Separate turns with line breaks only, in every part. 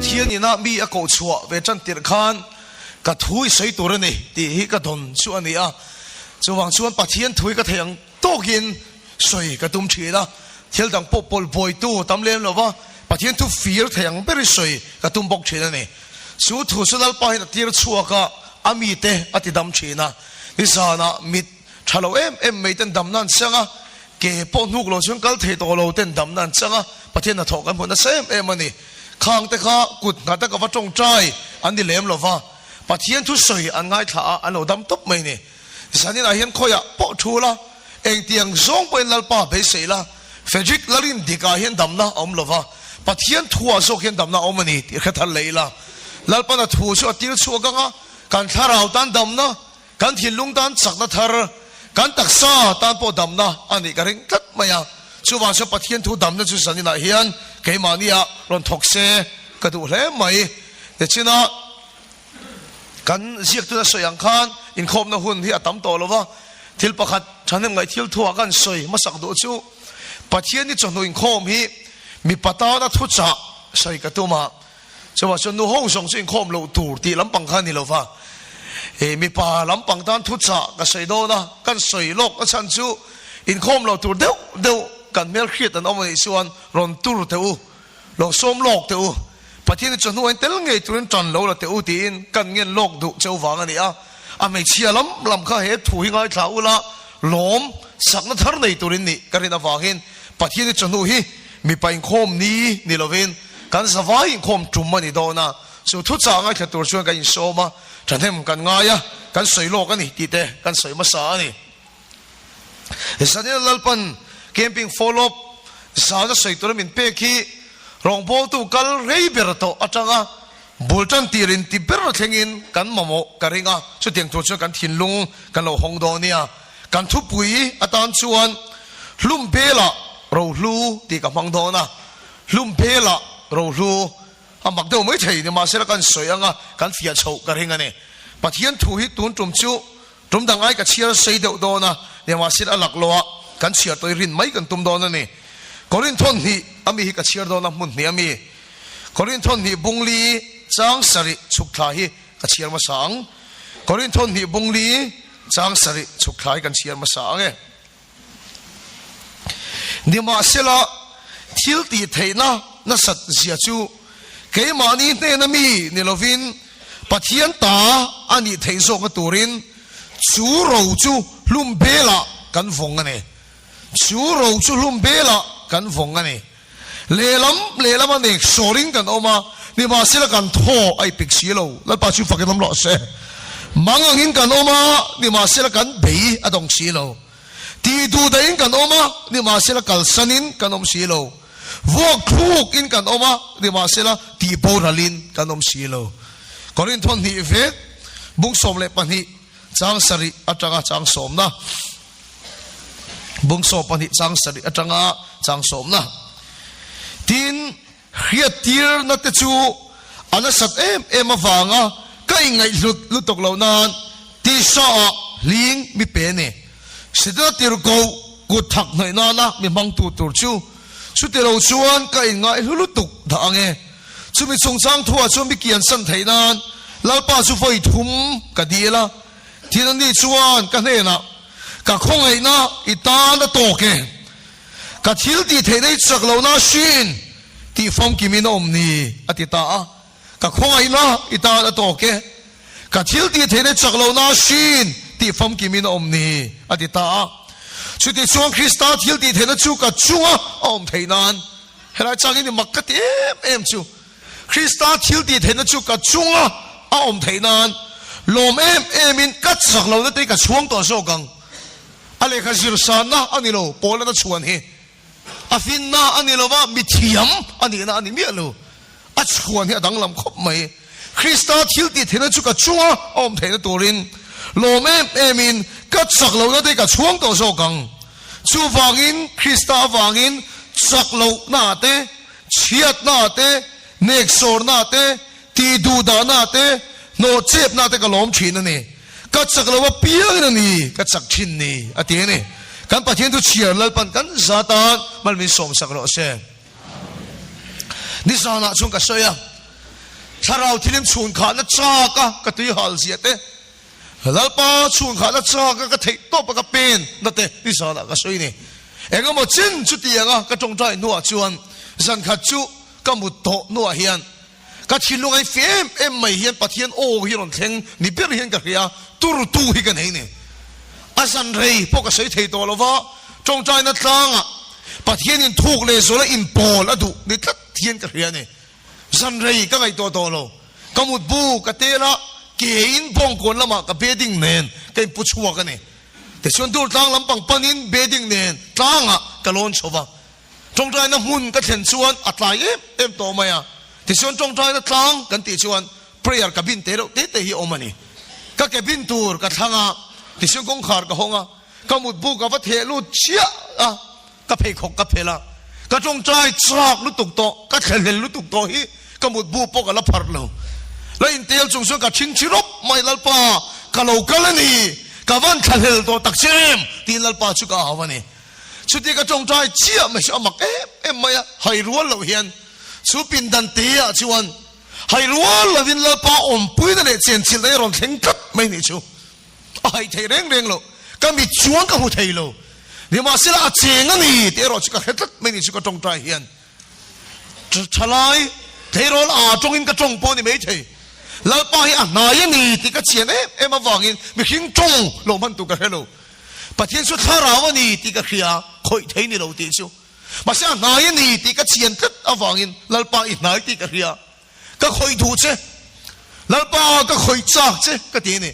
Pathian ina mi a koh chhuah ve tan tirh khan ka thu i sawi tur a ni tih hi ka dawn chu a ni a. Chuvang chuan Pathian thu hi ka theih ang tawkin sawi ka tum thin a, thil dang pawh pawlh buaitu tam lem lo va, Pathian thu fir thei ang ber i sawi ka tum bawk thin a ni. Chu thu chu Lalpa hian a tir chhuak a, a mite a ti dam thin a. Nizanah mit tha lo em em mai ten damna an chang a, ke pawh hnuk lo chuan kal thei tawh lo ten damna an chang a, Pathian hnathawh kan hmu nasa em em a ni. Khang te kha kut nghat a ka va tawngtai an ni lem lo va, Pathian thu sawi an ngaithla a, an lo dam tawp mai a ni. Zaninah hian khawiah pawh thu la, engtiang zawng pawhin Lalpa beisei la, Frederick Lalin dikah hian damna a awm lo va, Pathian thuah zawk hian damna a awm a ni tih hre thar leh ila. Lalpana thu chu a tir chhuak ang a, kan thlarau tan damna, kan thinlung tan chakna thar, kan taksa tan pawh damna a nih ka ring tlat mai a. Chuvang chuan Pathian thu damna chu zaninah hian keimahnia rawn thawk se ka duh hle mai. Tichina. Kan ziaktuna sawi ang khan inkhawmna hun hi a tam tawh lo va, thil pakhat thahnem ngaih thil thuah kan sawi hmasak duh chu Pathian ni chawhnu inkhawm hi mipa tana thuchah sawi ka tum a, chuvang chuan nu ho zawng chu inkhawm loh tur tih lampang kha a ni lo va, mipa lampang tan thuchah ka sawi dawn a, kan sawi lawk a chhan chu inkhawm loh tur deuh deuh kan hmelhriat an awm a nih chuan rawn tur teh u. Lo sawm lawk teh u, Pathian hi chawhnu ain tel ngei turin tan lo la teh u tiin kan ngen lawk duh cheu vang a ni a. A hmeichhia lam lam kha he thu hi ngaithla ula lawm sakna thar nei turin nih ka rin avangin Pathian hi chawhnu hi mipa inkhawm ni ni lovin kan zavai inkhawm tum a ni dawn a, chu thuchah ngaithla tur chuan kan insawm a, thahnem kan ngai a, kan sawi lawk a ni tih te kan sawi hmasa a ni. Zanina Lalpan camping follow up zana sawi tura min pek hi rawngbawltu kal rei ber tawh atanga bul tan tir in ti ber thlengin kan mamawh ka ring a, chutiang tur chuan kan thinlung kan lo hawng dawn nia. Kan thupui atan chuan hlum belah rohlu tih ka hmang dawn a, hlum belah rohlu a mak deuh mai thei ni mahsela kan sawi anga kan fiah chhoh ka ring a ni. Pathian thu hi tun tum chu Tum dang ai ka chhiar sei deuh dawn a, nimahsela a lak lo a, kan chhiar tawh i rin mai kan tum dawn a ni. Korinthon hnih a mi hi ka chhiar dawn a, hmun hnih a mi. Korinthon hnih bungli chang sarih chhuk thla hi ka chhiar hmasa ang. Korinthon hnih bungli chang sarih chhuk thla hi kan chhiar hmasa ang e. Nimahsela thil tih theihna nasat zia chu keimahni hnena mi ni lovin Pathian ta a nih theih zawkna turin chu ro chu hlum belah kan vawng a ni. Chu ro chu hlum belah kan vawng a ni. Lehlam lehlam a nek sawrin kan awm a, nimahsela kan thaw a ipik si lo. Lalpa chu fakin awm rawh se. Mang angin kan awm a, nimahsela kan bei a dawng si lo. Tih duh dahin kan awm a, nimahsela kalsanin kan awm si lo. Vuak thluk in kan awm a, nimahsela tih boralin kan awm si lo. Korinth hnih vek, bung 12 chang sarih atanga chang sawmna. Bung 12 chang sarih atanga chang sawmna. Tin, hriattirna te chu a nasat em em avanga ka inngaihhlut lutuk loh nan tisa ah hling mi pe a ni. Setana tirhkoh kut thak hnawih nana mi hmangtu tur chu chuti lo chuan ka inngaihhlu lutuk dah ang e. Chumi chungchang thuah chuan mi kiansan theih nan Lalpa chu vawi thum ka dil a. Tin a ni chuan ka hnenah, Ka khawngaihna i tan a tawk e. Ka thil tih theihna i chak lohna hrin tih famkimin a awm ni, a ti ta a. Ka khawngaihna i tan a tawk e. Ka thil tih theihna i chak lohna hrin tih famkimin a awm ni, a ti ta a. Chuti chuan Krista thil tih theihna chu ka chunga a awm theih nan, helai changin i mak ka ti em em chu. Krista thil tih theihna chu ka chunga a awm theih nan lawm em emin ka chak lohna te hi ka chhuang tawh zawk ang. A lehkha zir sanna a ni lo, Paulana chhuan hi a finna a ni lo va, mithiam a nihna a ni miah lo. A chhuan hi a danglam khawp mai. Krista thil tih theihna chu ka chunga a awm theihna turin lawm em emin ka chak lohna te hi ka chhuang tawh zawk ang. Chuvangin Krista avangin chak lohna te, Chhiatna te, neksawrna te, tihduhdahna te, hnawhchepna te ka lawm thin a ni. Ka chak lo apiangin a ni, ka chak thin ni, a ti a ni. Kan Pathian thu chhiar Lalpan kan za tan mal min sawmsak rawh se. Nizanah chuan ka sawi a. Thlarau thilim chhunkhahna chak a ka tui hal zia te, Lalpa chhunkhahna chak a ka theih tawp a ka pen na te nizanah ka sawi ni. Engemaw chin chutianga ka tawngtai hnuah chuan zankhat chu ka mut tawh hnuah hian ka thinlung ai fe em em mai hian Pathian aw hi rawn thleng ni ber hian ka hria, turtu hi ka nei ni. A zan rei pawh ka sawi thei tawh lo va, tawngtaina tlangah Pathianin thuk leh zawla inpawl a duh ni tlat hian ka hria a ni. Zan rei ka ngaihtuah tawh lo. Ka mutbu ka tel a, kein bawngkawn lamah ka bedding nen ka inpu chhuak a ni. Tichuan dur tlang lampang panin bedding nen tlangah ka lawn chho va. Tawngtaina hmun ka thlen chuan a tlai em em tawh mai a. Tichuan tawngtaina tlang kan tih chuan prayer cabin te reuh te te hi a awm a ni. Ka cabin tur ka thlang a, tichuan kawngkhar ka hawng a, ka mutbu ka va theh lut chiah a. Ka pheikhawk ka phelh a, ka tawngtai chak lutuk tawh, ka thlahlel lutuk tawh hi ka mutbu pawh ka la pharh lo. La intel chung chuan ka thinthi rawp mai, Lalpa, ka lo kal a ni, ka van thlahlel tawh tak che em? tiin Lalpa chu ka au a ni. Chuti ka tawngtai chiah mai chu a mak em em mai a, hai rual loh hian chu pindan te ah chuan hai rual lovin Lalpa awmpuina leh chenchilhna hi a rawn thleng tlat mai nih chu. A haih thei reng reng lo, ka mit chuan ka hmu thei lo. Nimahsela a cheng a ni tih erawh chu ka hre tlat mai ni chu ka tawngtai hian. Thalai tleirawl a tawngin ka tawng pawh a ni mai thei. Lalpa hi a hnai a ni tih ka chian em em avangin mihring tawng lo hman tur ka hre lo. Pathian chu thlarau a ni tih ka hria, khawih thei ni lo tih chu. Mahse a hnai a ni tih ka chian tlat avangin Lalpa i hnai tih ka hria. Ka khawih duh che, Lalpa ka khawih chak che ka ti a ni.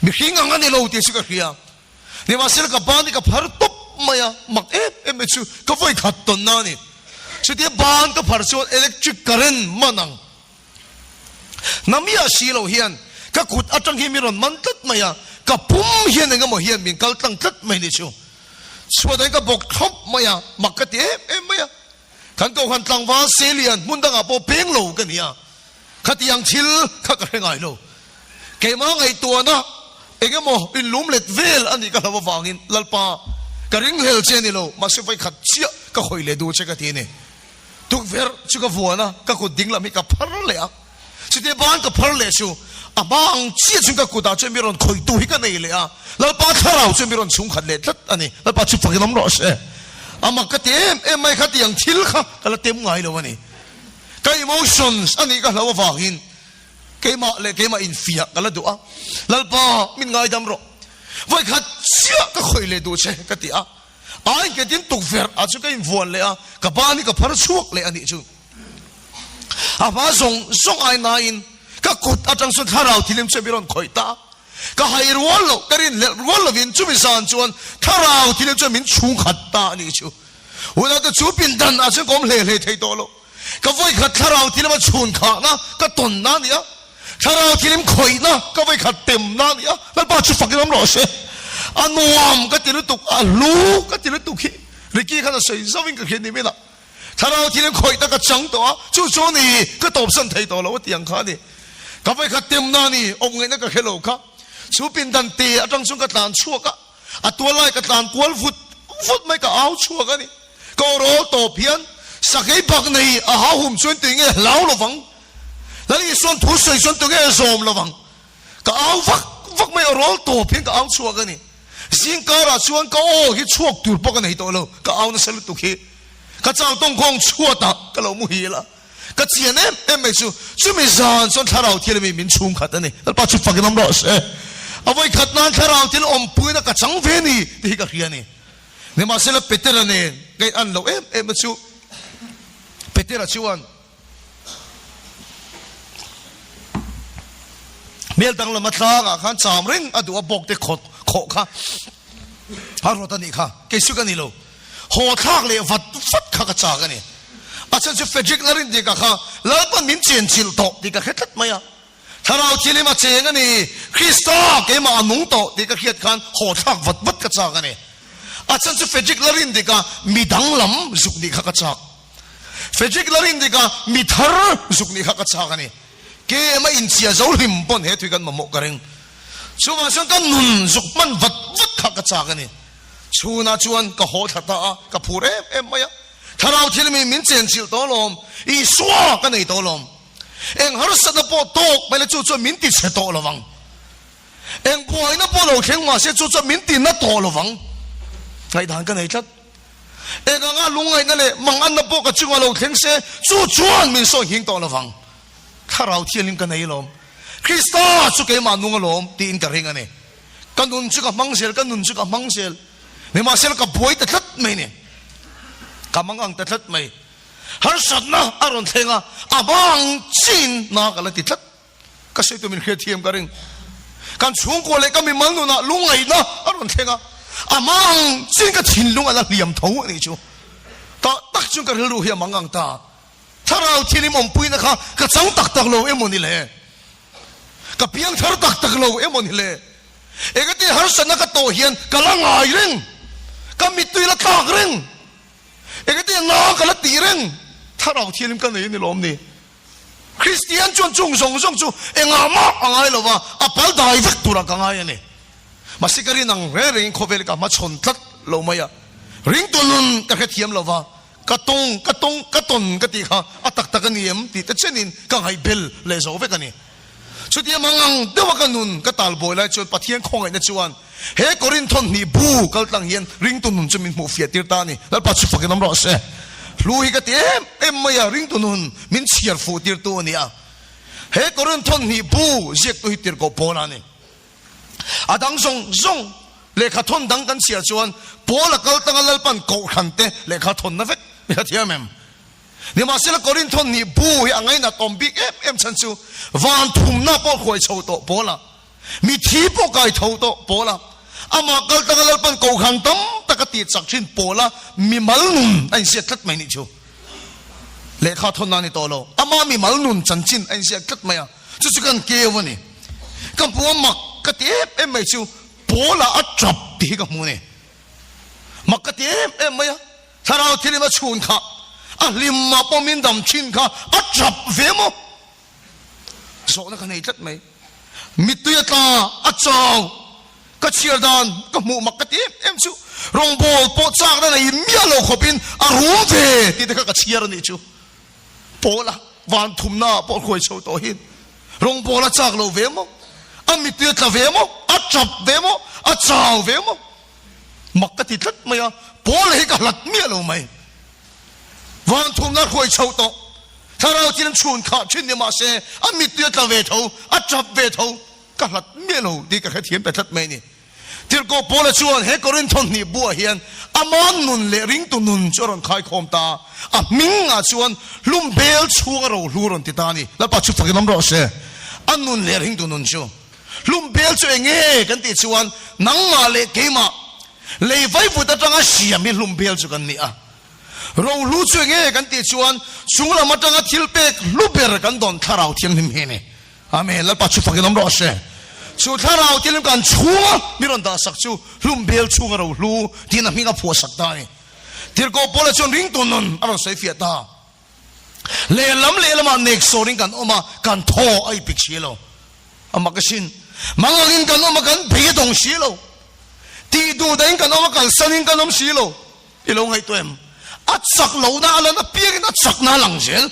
Mihring ang a ni lo tih chu ka hria. Nimahsela ka ban hi ka phar tawp mai a, mak em em mai chu ka vawi khat tawnna a ni. Chutia ban ka phar chuan electric current man ang. Na miah si lo hian ka kut atang hi min rawn man tlat mai a, ka pum hian eng emaw hian min kal tlang tlat mai ni chu. Chhuatah hian ka bawk thlawp mai a, mak ka ti em em mai a. Kan kohhran tlangval Selian hmun dangah pawh peng lo ka ni a, khatiang thil kha ka hre ngai lo. Keimah ngaihtuahna eng emaw inlum let vel a nih ka hlo avangin Lalpa ka ringhlel che a ni lo, mahse vawikhat chiah ka khawih leh duh che ka ti a ni. Tukverh chu ka vuan a, ka kut ding lam hi ka phar leh a. Chutia ban ka phar leh chu a hma ang chiah chuan ka kutah chuan mi rawn khawihtu hi ka nei leh a, Lalpa thlarau chuan mi rawn chhungkhat leh tlat a ni. Lalpa chu fakin awm rawh se. A mak ka ti em em mai kha tiang thil kha ka la tem ngai lo a ni. Ka emotions a nih ka hlo avangin keimah leh keimah infiah ka la duh a, Lalpa min ngaidam rawh, vawikhat chiah ka khawih leh duh che ka ti a, a inketin tukverh ah chuan ka invuan leh a, ka ban hi ka phar chhuak leh a nih chu. A hma zawng zawng ai naiin ka kut atang chuan thlarau thilim chu mi rawn khawih ta a. Ka hai rual loh, ka rinhlelh rual lovin chumi zan chuan thlarau thilim chuan min chhungkhat ta a nih chu. Unau te chu pindan ah chuan ka awm hle hle thei tawh lo. Ka vawikhat thlarau thilim a chhun khahna ka tawnna a ni a. Thlarau thilim khawihna ka vawikhat temna a ni a. Lalpa chu fakin awm rawh se. A nuam ka ti lutuk, a hlu ka ti lutuk hi Ricky khan a sawi zauhin ka hria ni mai lah. Thlarau thil in khawih tak a chang tawh a, chu chu ni ka tawpsan thei tawh lo a ti ang kha a ni. Ka vawikhat temna a ni, awm ngaihna ka hre lo kha. Chu pindan te atang chuan ka tlan chhuak a, a tual lai ka tlan kual vut vut mai ka au chhuak a ni. Ka awrawl tawp hian sakei bak nei a hau hum chuan tui nge hlau lovang, Lal Isuan thu sawi chuan tunge zawm lovang. Ka au vak vak mai awrawl tawp hian ka au chhuak a ni. Zingkarah chuan ka aw hi chhuak tur pawh ka nei tawh lo, ka au nasa lutuk hi. Ka chang tawngkhawng chhuatah ka lo muhil a, ka chian em em mai chu chumi zan chuan thlarau thil ami min chhungkhat a ni. Lalpa chu fakin awm rawh se. A vawikhat nan thlarau thil awmpuina ka chang ve ni tih hi ka hria a ni. Nimahsela Petera nen ka in an loh em em a chu Petera chuan Hmel danglam a tlangah khan cham reng a duh a bawk te khawt khawh kha a rawt a nih kha kei chu ka ni lo haw thlak leh vat vat kha ka chak a ni a chhan chu Frederick Larindika kha Lalpan min chen chilh tawh tih ka hre tlat mai a Thlarau thilim a cheng a ni Krista keimah a nung tawh tih ka hriat khan haw thlak vat vat ka chak a ni a chhan chu Frederick Larindika mi danglam zuk nih kha ka chak. Frederick Larindika mi thar zuk nih kha ka chak a ni. KM a inchhia zo hlim pawn he thui kan mamawh ka ring. Chuvang chuan ka nun zuk hman vat vat kha ka chak a ni. Chhunah chuan ka haw thla ta a, ka phur em em mai a. Thlarau thil mi min chenchilh tawh lawm, Isua ka nei tawh lawm. Eng harsatna pawh tawk mai la chu chuan min ti chhe tawh lo vang. Eng buaina pawh lo thleng mahse chu chuan min ti na tawh lo vang. Ngaihdan ka nei tlat. Eng anga lungngaihna leh manganna pawh ka chungah lo thleng se chu chuan min sawi nghing tawh lo vang. Thlarau thianghlim ka nei alawm. Krista chu keimah nung alawm tiin ka ring a ni. Ka nun chu ka hmang zel, ka nun chu ka hmang zel. Nimahsela ka buai ta tlat mai ni. Ka mangang ta tlat mai. Harsatna a rawn thleng a, a hma ang chiin na ka la ti tlat. Ka sawi tur min hriat thiam ka ring. Kan chhungkua leh ka mimal nunah lungngaihna a rawn thleng a, a hma ang chiin ka thinlung a la hliam tho a nih chu. Tah tak chuan ka rilru hi a mangang ta. Thlarau thianghlim awmpuina kha ka chang tak tak lo emaw ni le? Ka piang thar tak tak lo emaw ni le? Engati harsatna ka tawh hian ka la ngai reng, ka mittui la tlak reng, engati na ka la tih reng, Thlarau Thianghlim ka nei a ni lawm ni? Kristian chuan chung zawng zawng chu engah mah a ngai lo va, a pal dai vek turah ka ngai a ni. Mahse ka rin ang reng rengin khawvel ka hmachhawn tlat lo mai a, ringtu nun ka hrethiam lo va, Ka tawng, ka tawng, ka tawn ka tih kha a tak tak a ni em tih te chenin ka ngaihbel leh zo vek a ni. Chutia mangang deuha ka nun ka tal buai lai chuan Pathian khawngaihna chuan he Korinth thawmhnih bu kal tlang hian ringtu nun chu min hmuh fiah tir ta a ni. Lalpa chu fakin awm rawh se. Hlu hi ka ti em em mai a, ringtu nun min chhiar fuh tirtu a ni a. He Korinth thawmhnih bu ziaktu hi tirhkoh Paula a ni. A dang zawng zawng lehkha thawn dang kan chhiar chuan Paul a kal tanga Lalpan kohhran te lehkha thawnna vek mi kha thiam em? Nimahsela Korinth thawn nih bu hi a ngainat awm bik em em chhan chu van thumna pawh hruai chho tawh Paul a, mithi pawh kai tho tawh Paul a, amah kal tanga Lalpan kohhran tam tak a tih chak thin Paul a mimal nun a inziak tlat mai nih chu lehkha thawnna a ni tawh lo, ama mimal nun chanchin a inziak tlat mai a. Chu chu kan keu a ni. Ka hmu a mak ka ti em em mai chu Paula a tap tih hi ka hmu a ni. Mak ka ti em em mai a, thlarau thilim a chhun kha, a hlimah pawh min dam thin kha a tap ve maw? Zawhna ka nei tlat mai. Mittui a tla, a chau, ka chhiar dan ka hmuh mak ka ti em em chu rawngbawl pawh chakna nei miah lo khawpin a rum ve tih te kha ka chhiar a nih chu. Paula van thumna ah pawh hruai chho tawh hin rawngbawl a chak lo ve maw? A mittui a tla ve maw? A tap ve maw? A chau ve maw? Mak ka ti tlat mai a, Paula hi ka hlat miah lo mai. Van thumna hruai chho tawh, thlarau thil an chhun khah thin ni mahse a mittui a tla ve tho, a tap ve tho, ka hlat miah lo tih ka hrethiam ta tlat mai a ni. Tirhkoh Paula chuan he Korinth thawmhnih buah hian ama nun leh ringtu nun chu a rawn khaikhawm ta a, a hmingah chuan hlum bel chhunga rohlu rawn ti ta a ni. Lalpa chu fakin awm rawh se. A nun leh ringtu nun chu hlum bel chu eng nge kan tih chuan nangmah leh keimah lei vaivut atanga siam hi hlum bel chu kan ni a. Rohlu chu eng nge kan tih chuan chunglam atanga thil pek hlu ber kan dawn thlarau thianghlim hi a ni. Amen. Lalpa chu fakin awm rawh se. Chu thlarau thil kan chhunga mi rawn dah sak chu hlum bel chhunga ro hlu tiin a hming a phuah sak ta a ni. Tirhkoh Paula chuan ringtu nun a rawn sawi fiah ta. Lehlam lehlamah nek sawrin kan awm a, kan thaw a ipik si lo. A mak asin. Mangangin kan awm a, kan bei a dawng si lo. Tih duh dahin kan awm a, kalsanin kan awm si lo. I lo ngaihtuah em? A chak lohna a lan apiangin a chakna a lang zel.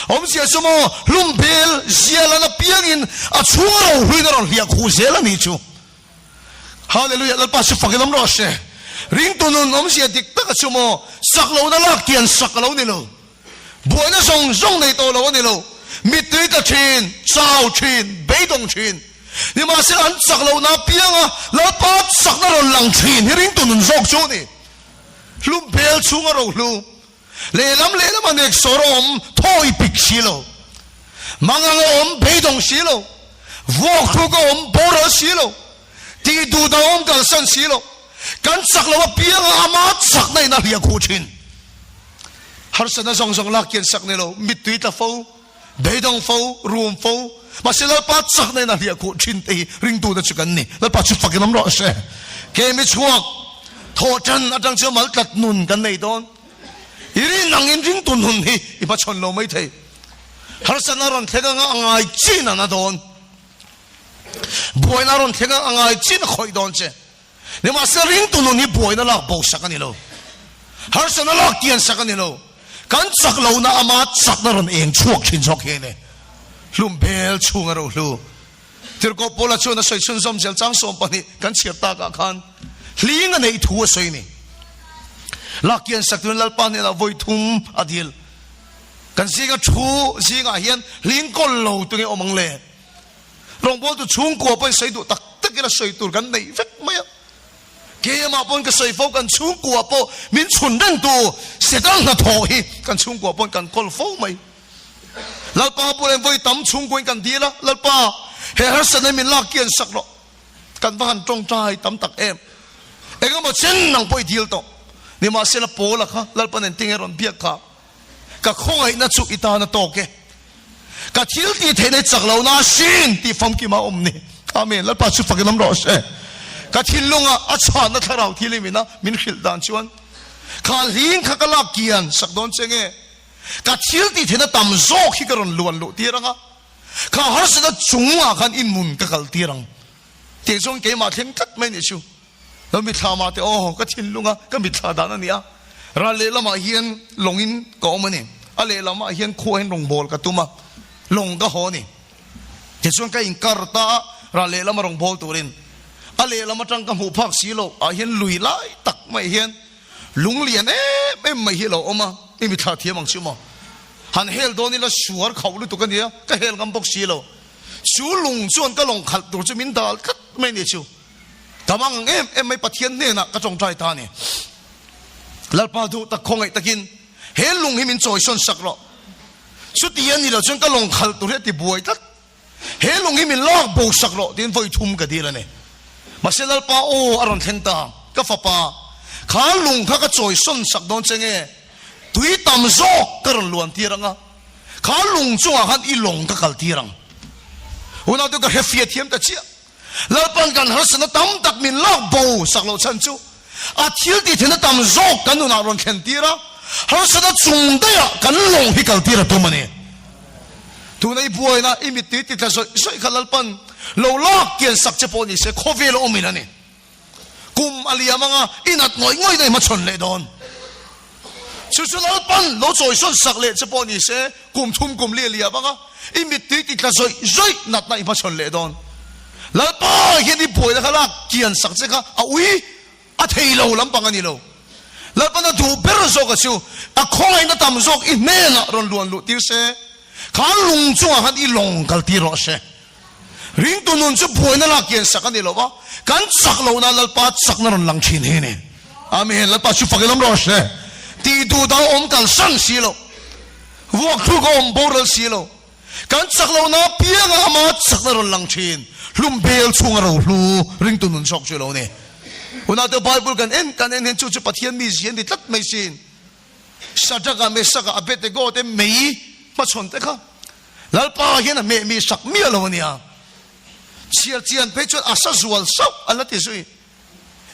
Awmzia chu maw, hlum bel zial an apiangin a chhunga ro hluin a rawn hliah khuh zel a nih chu. Hallelujah, Lalpa chu fakin awm rawh se. Ringtu nun awmzia dik taka chu maw, sak lohna lak tian sak a lo ni lo. Buaina zawng zawng nei tawh lo a ni lo. Mittui tla thin, chau thin, beidawng thin. Nimahsela an chak lohna apianga Lalpa chakna rawn lang thin hi ringtu nun zawk chu a ni. Hlum bel chhunga ro hlu. Lehlam lehlam a nek sawr a awm thawi pik si lo. Mangang a awm beidawng si lo. Vuak hruk a awm boral si lo. Tih duh dah a awm kalsan si lo. Kan chak lo apianga ama chakna in a hliah khuh thin. Harsatna zawng zawng lak kian sak ni lo, mittui tla fo. Beidawng fo, rum fo, mahse Lalpa chakna in a hliah khuh thin te hi ringtute chu kan ni. Lalpa chu fakin awm rawh se. Kemi chhuak thawh tan atang chuan mal tlat nun kan nei dawn. I rin angin ringtu nun hi i hmachhawn lo mai thei. Harsatna rawn thleng anga a ngai chin a na dawn. Buaina rawn thleng anga a ngai chin a khawih dawn che. Nimahsela ringtu nun hi buaina lak bo sak a ni lo. Harsatna lak kian sak a ni lo. Kan chak lohna ama chakna rawn eng chhuak thin zawk hi a ni. Hlum bel chhunga rohlu. Tirhkoh Paula chuan a sawi chhunzawm zel chang 12 kan chhiar takah khan hling a neih thu a sawi a ni. Lakian sak turin Lalpa hnenah vawi thum a dil. Kan zinga thu zingah hian hling kawl lo tunge awm ang le? Rawngbawltu chhungkua pawhin sawi duh tak tak ila sawi tur kan neih vek mai a. Keimah pawn ka sawi fo kan chhungkua pawh min chhun rengtu Satan hnathawh hi kan chhungkua pawn kan kawl fo mai. Lalpa bulah in vawi tam chhungkuain kan dil a, Lalpa, he harsatna hi min lak kian sak rawh. Kan va han tawngtai tam tak em. Engemaw chen nang pawh i dil tawh. Nimahsela Paula kha Lalpa nen tinge rawn biak kha? Ka khawngaihna chu i tan a tawk e. Ka thil tih theihna i chak lohna a hrin tih famkim a awm ni. Amen. Lalpa chu fakin awm rawh se. Ka thinlunga a chhanna thlarau thil i min a min hrilh dan chuan kha hling kha ka lak kian sak dawn che nge? Ka thil tih theihna tam zawk hi ka rawn luan luh tir ang a, kha harsatna chungah khan i nun ka kal tir ang tih chuan keimah thleng tlat mai nih chu. Lo mitthla mah teh aw, ka thinlunga ka mitthla dan a ni a, ral lehlamah hian lawngin ka awm a ni, a lehlamah hian khua hian rawngbâwl ka tum a, lawng ka haw a ni. Tichuan ka inkar ta a, ral lehlama rawngbâwl turin a lehlam atang ka hmuh phak si loh ah hian lui lai tak mai hian Lung lian em em mai hi a lo awm a, i mitthla thiam ang chu maw? Han hel dawn ila suar khauh lutuk a nia, ka hel ngam bawk si lo. Chu lung chuan ka lawng khalh tur chu min dal tlat mai a ni chu. Ka mang ang em em mai Pathian hnenah ka tawngtai ta a ni. Lalpa duh tak khawngaih takin he lung hi min chawisawn sak rawh. Chuti a ni lo chuan ka lawng khalh tur hi a ti buai tlat. He lung hi min lak bo sak rawh tiin vawi thum ka dil a ni. Mahse Lalpa aw a rawn thleng ta, ka fapa, kha lung kha ka chawi sawn sak dawn che nge? Tui tam zawk ka rawn luan tir ang a, kha lung chungah khan i lawng ka kal tir ang. Unau ka hre fia thiam ta chiah. Lalpan kan harsatna tam tak min lak bo sak loh chhan chu a thil tih theihna tam zawk kan nunah rawn thlen tir a, harsatna chung daihah kan lawng hi kal tir a tum a ni. Tuna i buaina i mittui ti tla zawih zawih kha Lalpan lo lak kian sak che pawh ni se khawvel a awmin a ni. Kum a liam anga i nat ngawih ngawih na i hmachhawn leh dawn. Chu chu Lalpan lo chawisawn sak leh che pawh ni se, kum thum kum li a liam anga i mittui ti tla zawih zawih natna i hmachhawn leh dawn. Lalpa hian i buaina kha lak kian sak che kha a ui a thei lo lampang a ni lo. Lalpan a duh ber zawka chu a khawngaihna tam zawk i hnenah rawn luan luh tir se, kha lung chungah khan i lawng kal tir rawh se. Ringtu nun chu buaina lak kian sak a ni lo va, kan chak lohna Lalpa chakna rawn lang thin hi a ni. Amen. Lalpa chu fak in awm rawh se. Tih duh dang awm kalsan si lo, vuak thluk a awm boral si lo, kan chak lohna apianga ama chakna rawn lang thin, hlum bel chhunga rohlu ringtu nun zawk chu a lo ni. Unaute Bible kan en kan en hian chu chu Pathian mizia a ni tlat mai sin. Shadrach-a, Meshach-a, Abednego te mei hmachhawn te kha Lalpa hian a hmeh mi sak miah lo a nia. Chhiar chian phei chuan a sa zual sauh an la ti zui.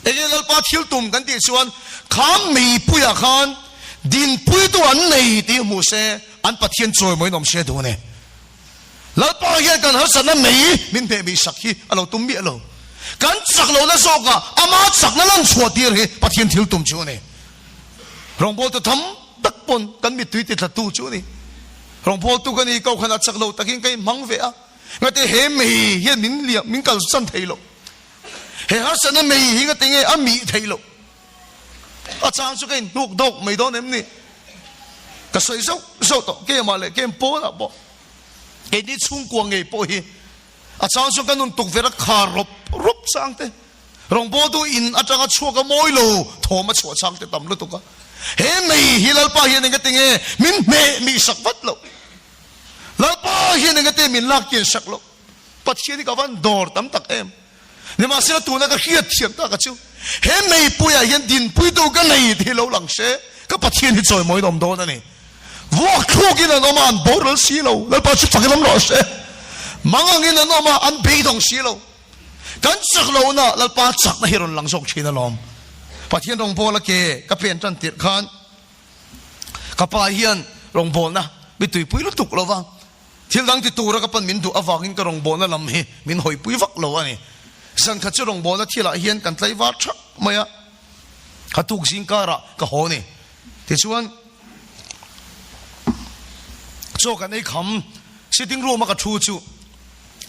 Enge Lalpa thil tum kan tih chuan kha meipuiah khan dinpuitu an nei tih hmuh se an Pathian chawimawiin awm se duh a ni. Lalpa hian kan harsatna mei min hmeh mi sak hi a lo tum miah lo. Kan chak lohna zawkah ama chakna lan chhuah tir hi Pathian thil tum chu a ni. Rawngbawltu tham tak pawn kan mittui ti thlatu chu a ni. Rawngbawltu ka ni ko khan a chak lo takin ka inhmang ve a, ngate he mei hian min liam min kalsan thei lo. He harsatna mei hi ngate nge a mih thei lo. A chang chu ka inhnuk dawk mai dawn em ni? Ka sawi zauh zauh tawh keimah leh kem pawnah pawh keini chhungkua ngei pawh hi a chang chu ka nun tukverh a khar rawp rawp chang te. Rawngbawltu in atanga chhuak a mawi lo thawm a chhuah chang te tam lutuk a. He mei hi Lalpa hian engati nge min hmeh mih sak vat loh? Lalpa hian engati min lak kian sak loh? Pathian hi ka van dawr tam tak em. Nimahsela tuna ka hriat thiam tak a chu he meipuiah hian dinpuitu ka nei tih hi lo lang se ka Pathian hi chawimawiin awm dawn a ni. Vuak thlukin an awm a an boral si lo. Lalpa chu fakin awm rawh se. Mangangin an awm a an beidawng si lo. Kan chak lohna Lalpa chakna hi rawn lang zawk thin alawm. Pathian rawngbawla ke ka pen tan tirh khan ka pa hian rawngbawlna mi tuipui lutuk lo va, thil dang ti tura ka pan min duh avangin ka rawngbawlna lam hi min hawipui vak lo a ni. Zan khat chu rawngbawlna thilah hian kan tlaivar thak mai a, ka tuk zing karah ka haw a ni. Tichuan. Chaw kan ei kham, sitting room a ka thu chu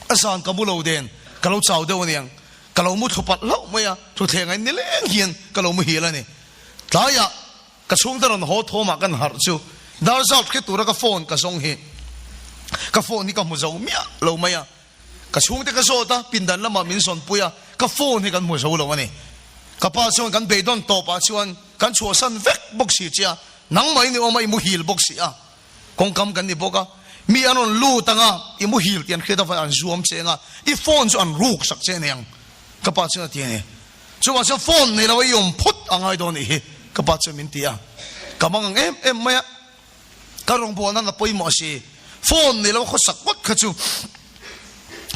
a zan ka mu lo den, ka lo chau deuh aniang, ka lo mu thlu palh hlauh mai a, thuthleng a nileng hian ka lo muhil a ni. Tlaiah ka chhungte rawn haw thawmah kan harh chu dar zat hre tura ka phone ka zawng hi ka phone hi ka hmu zo miah lo mai a, ka chhungte ka zawt a, pindan lamah min zawnpui a, ka phone hi kan hmu zo lo a ni. Ka pa chuan kan beidawn tawpah chuan kan chhuahsan vek bawk si che a, nangmah i ni awm a, i muhil bawk si a. Kawngkam kan ni bawk a, mi an rawn lut ang a, i muhil tih an hriat avangin an zuam che ang a, i phone chu an ruk sak che aniang, ka pa chuan a ti a ni. Chuvang chuan phone nei lo a i awm phawt a ngai dawn nih hi, ka pa chuan min ti a. Ka mang ang em em mai a, ka rawngbawlna nan a pawimawh si, phone nei lo a khawsak ngawt kha chu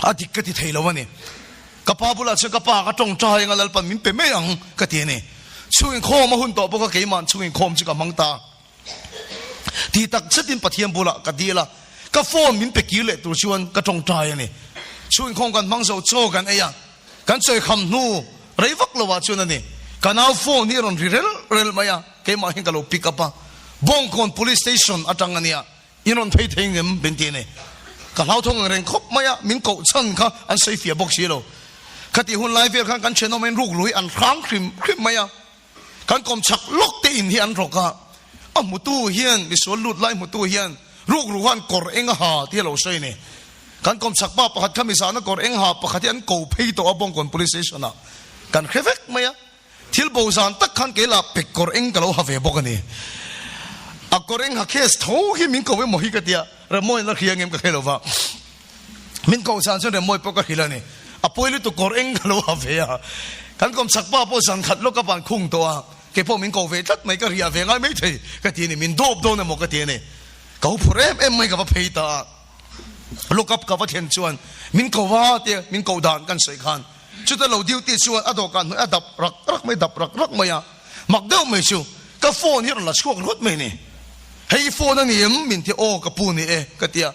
a dik ka ti thei lo a ni. Ka pa bulah chuan ka pa ka tawngtai anga Lalpan min pe mai ang ka ti a ni. Chhungin khawm a hun tawh bawk a, keimah chhungin khawm chu ka hmang ta. Ti tak zetin Pathian bulah ka dil a, ka phone min pe kir leh tur chuan ka tawngtai a ni. Chhungkhawm kan hmang zo chaw kan ei a, kan chawi kham hnu rei vak lo ah chuan a ni. Ka nau phone hi a rawn ri rel rel mai a, keimah hian ka lo pick up a, Bawngkawn Police Station atang a nia, in rawn phei thei ngem min ti a ni. Ka hlauthawng ang reng khawp mai a, min koh chhan kha an sawi fiah bawk si lo. Khatih hun lai vel khan kan thenawm in ruk lui an hrang hrim hrim mai a. Kan kawm chak lawk te in hi an rawk a, a hmutu hian misual lut lai hmutu hian rukru khan kawr eng a ha tih a lo sawi a ni. Kan kawm chak pa pakhat kha mizahna kawr eng ha pakhat hi an ko phei tawh a Bawngkawn Police Station ah kan hre vek mai a, thil bo zan tak khan kei lah pek kawr eng ka lo ha ve bawk a ni. A kawr eng ha case tho hi min ko emaw hi ka tia, Remawi la hria ngem ka hre lo va. Min koh zan chuan Remawi pawh ka hrilh a ni. A pawi lutuk kawr eng ka lo ha ve a. Kan kawm chak pa pawh zan khat lawk a van khung tawh a. Kei pawh min ko ve tlat mai, ka riah ve ngai mai thei ka ti a ni. Min dawp dawn emaw ka ti a ni. Ka hu phur em em mai ka va phei ta a. Lock up ka va thlen chuan min ko va tia min koh dan kan sawi khan chuta lo duty chuan a dawhkan hnuai a dap rak rak mai, dap rak rak mai a. Mak deuh mai chu ka phone hi a rawn la chhuak ringawt mai a ni. Hei i phone a ni em? Min ti aw ka pu ni e ka ti a.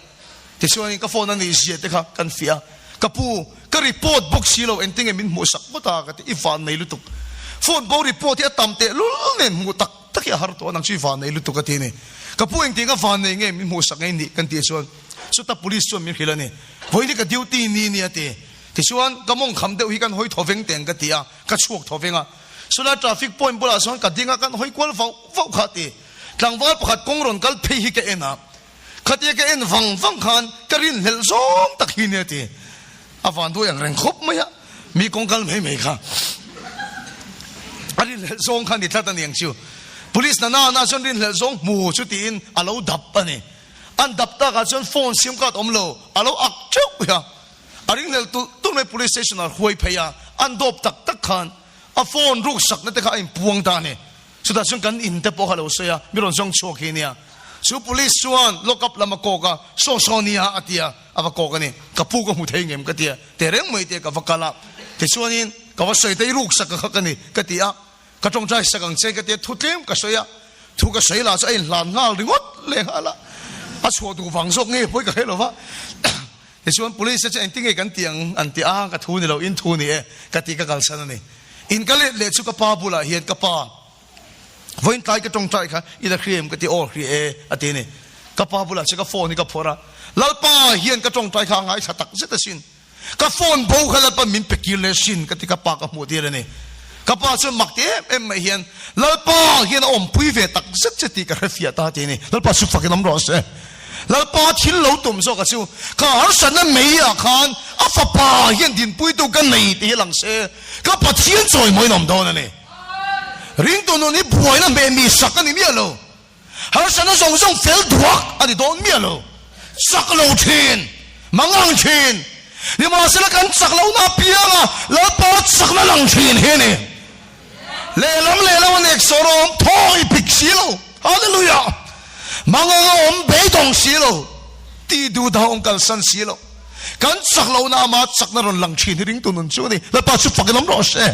Tichuanin ka phone a nih zia te kha kan fiah a, ka pu, ka report bawk si lo, engtinge min hmuh sak ngawt a ka ti, i van nei lutuk. Phone bo report hi a tam teh lul nen hmuh tak tak hi a har tawh a, nang chu i van nei lutuk a ti a ni. Ka pu engtiang a van nei nge min hmuh sak ngei nih kan tih chuan chuta police chuan min hrilh a ni, vawiin hi ka duty ni nia ti. Tichuan ka mawng kham deuh hi kan hawi thaw veng teng ka ti a, ka chhuak thaw veng a, chulai traffic point bulah chuan ka ding a, kan hawi kual vauh vauh kha a ti. Tlangval pakhat kawng rawn kal phei hi ka en a, Khatia ka en vang vang khan ka rinhlelh zawng tak hi nia ti. A van duai ang reng khawp mai a, mi kawng kal mai mai kha. A rinhlelh zawng kha ni tlat a ni ang chu. Police na nana chuan rinhlelh zawng hmu chu tiin a lo dap a ni. An dap takah chuan phone sim card awm lo, a lo ak teuh a. A ringhlelh tulh tulh mai police station ah hruai phei a, an dawp tak tak khan a phone ruksakna te kha a inpuang ta a ni. Chutah chuan kan in te pawh kha lo sawi a, mi rawn zawng chhuak hi nia. Chu police chuan lock up lam a kawk a, saw saw nia a ti a, a va kawk a ni. Ka pu ka hmu thei ngem ka ti a, teh reng mai te ka va kal a. Tichuanin ka va sawi ta i ruk sak ka kha ka ni ka ti a, ka tawngtai sak ang che ka ti a, thu tlem ka sawi a, thu ka sawi lah chu a inhlan nghal ringawt leh nghal a, a chhuah duh vang zawk nge pawi ka hre lo va. Tichuan police te chu engtin nge kan ti ang an ti a, ka thu ni lo, in thu ni e ka ti ka kalsan a ni. In ka let leh chu ka pa bulah hian ka pa vawiin tlai ka tawngtai kha i la hria em ka ti aw hria e a ti a ni. Ka pa bulah chuan ka phone hi ka phawrh a, Lalpa hian ka tawngtai kha a ngaithla tak zet asin. Ka phone bo kha Lalpa min pe kir leh sin ka ti ka pa ka hmuh tir a ni. Ka pa chuan mak ti em em mai hian Lalpa hian a awmpui ve tak zet che tih ka hrefiah ta ti a ni. Lalpa chu fakin awm rawh se. Lalpa thil lo tum zawk a chu ka harsatna mei ah khan a fapa hian dinpuitu ka nei tih hi lang se ka Pathian chawimawiin awm dawn a ni. Ringtu nun hi buaina hmeh mi sak a ni miah lo. Harsatna zawng zawng fel duak a ni dawn miah lo. Chak lo thin, mangang thin. Nimahsela kan chak lohna apianga Lalpa chakna lang thin hi a ni. Lehlam lehlam a nek sawr a awm thaw i pik si lo. Hallelujah! Mangang a awm beidawng si lo. Tih duh dah awm kalsan si lo. Kan chak lohna ama chakna rawn lang thin hi ringtu nun chu a ni. Lalpa chu fak in awm rawh se.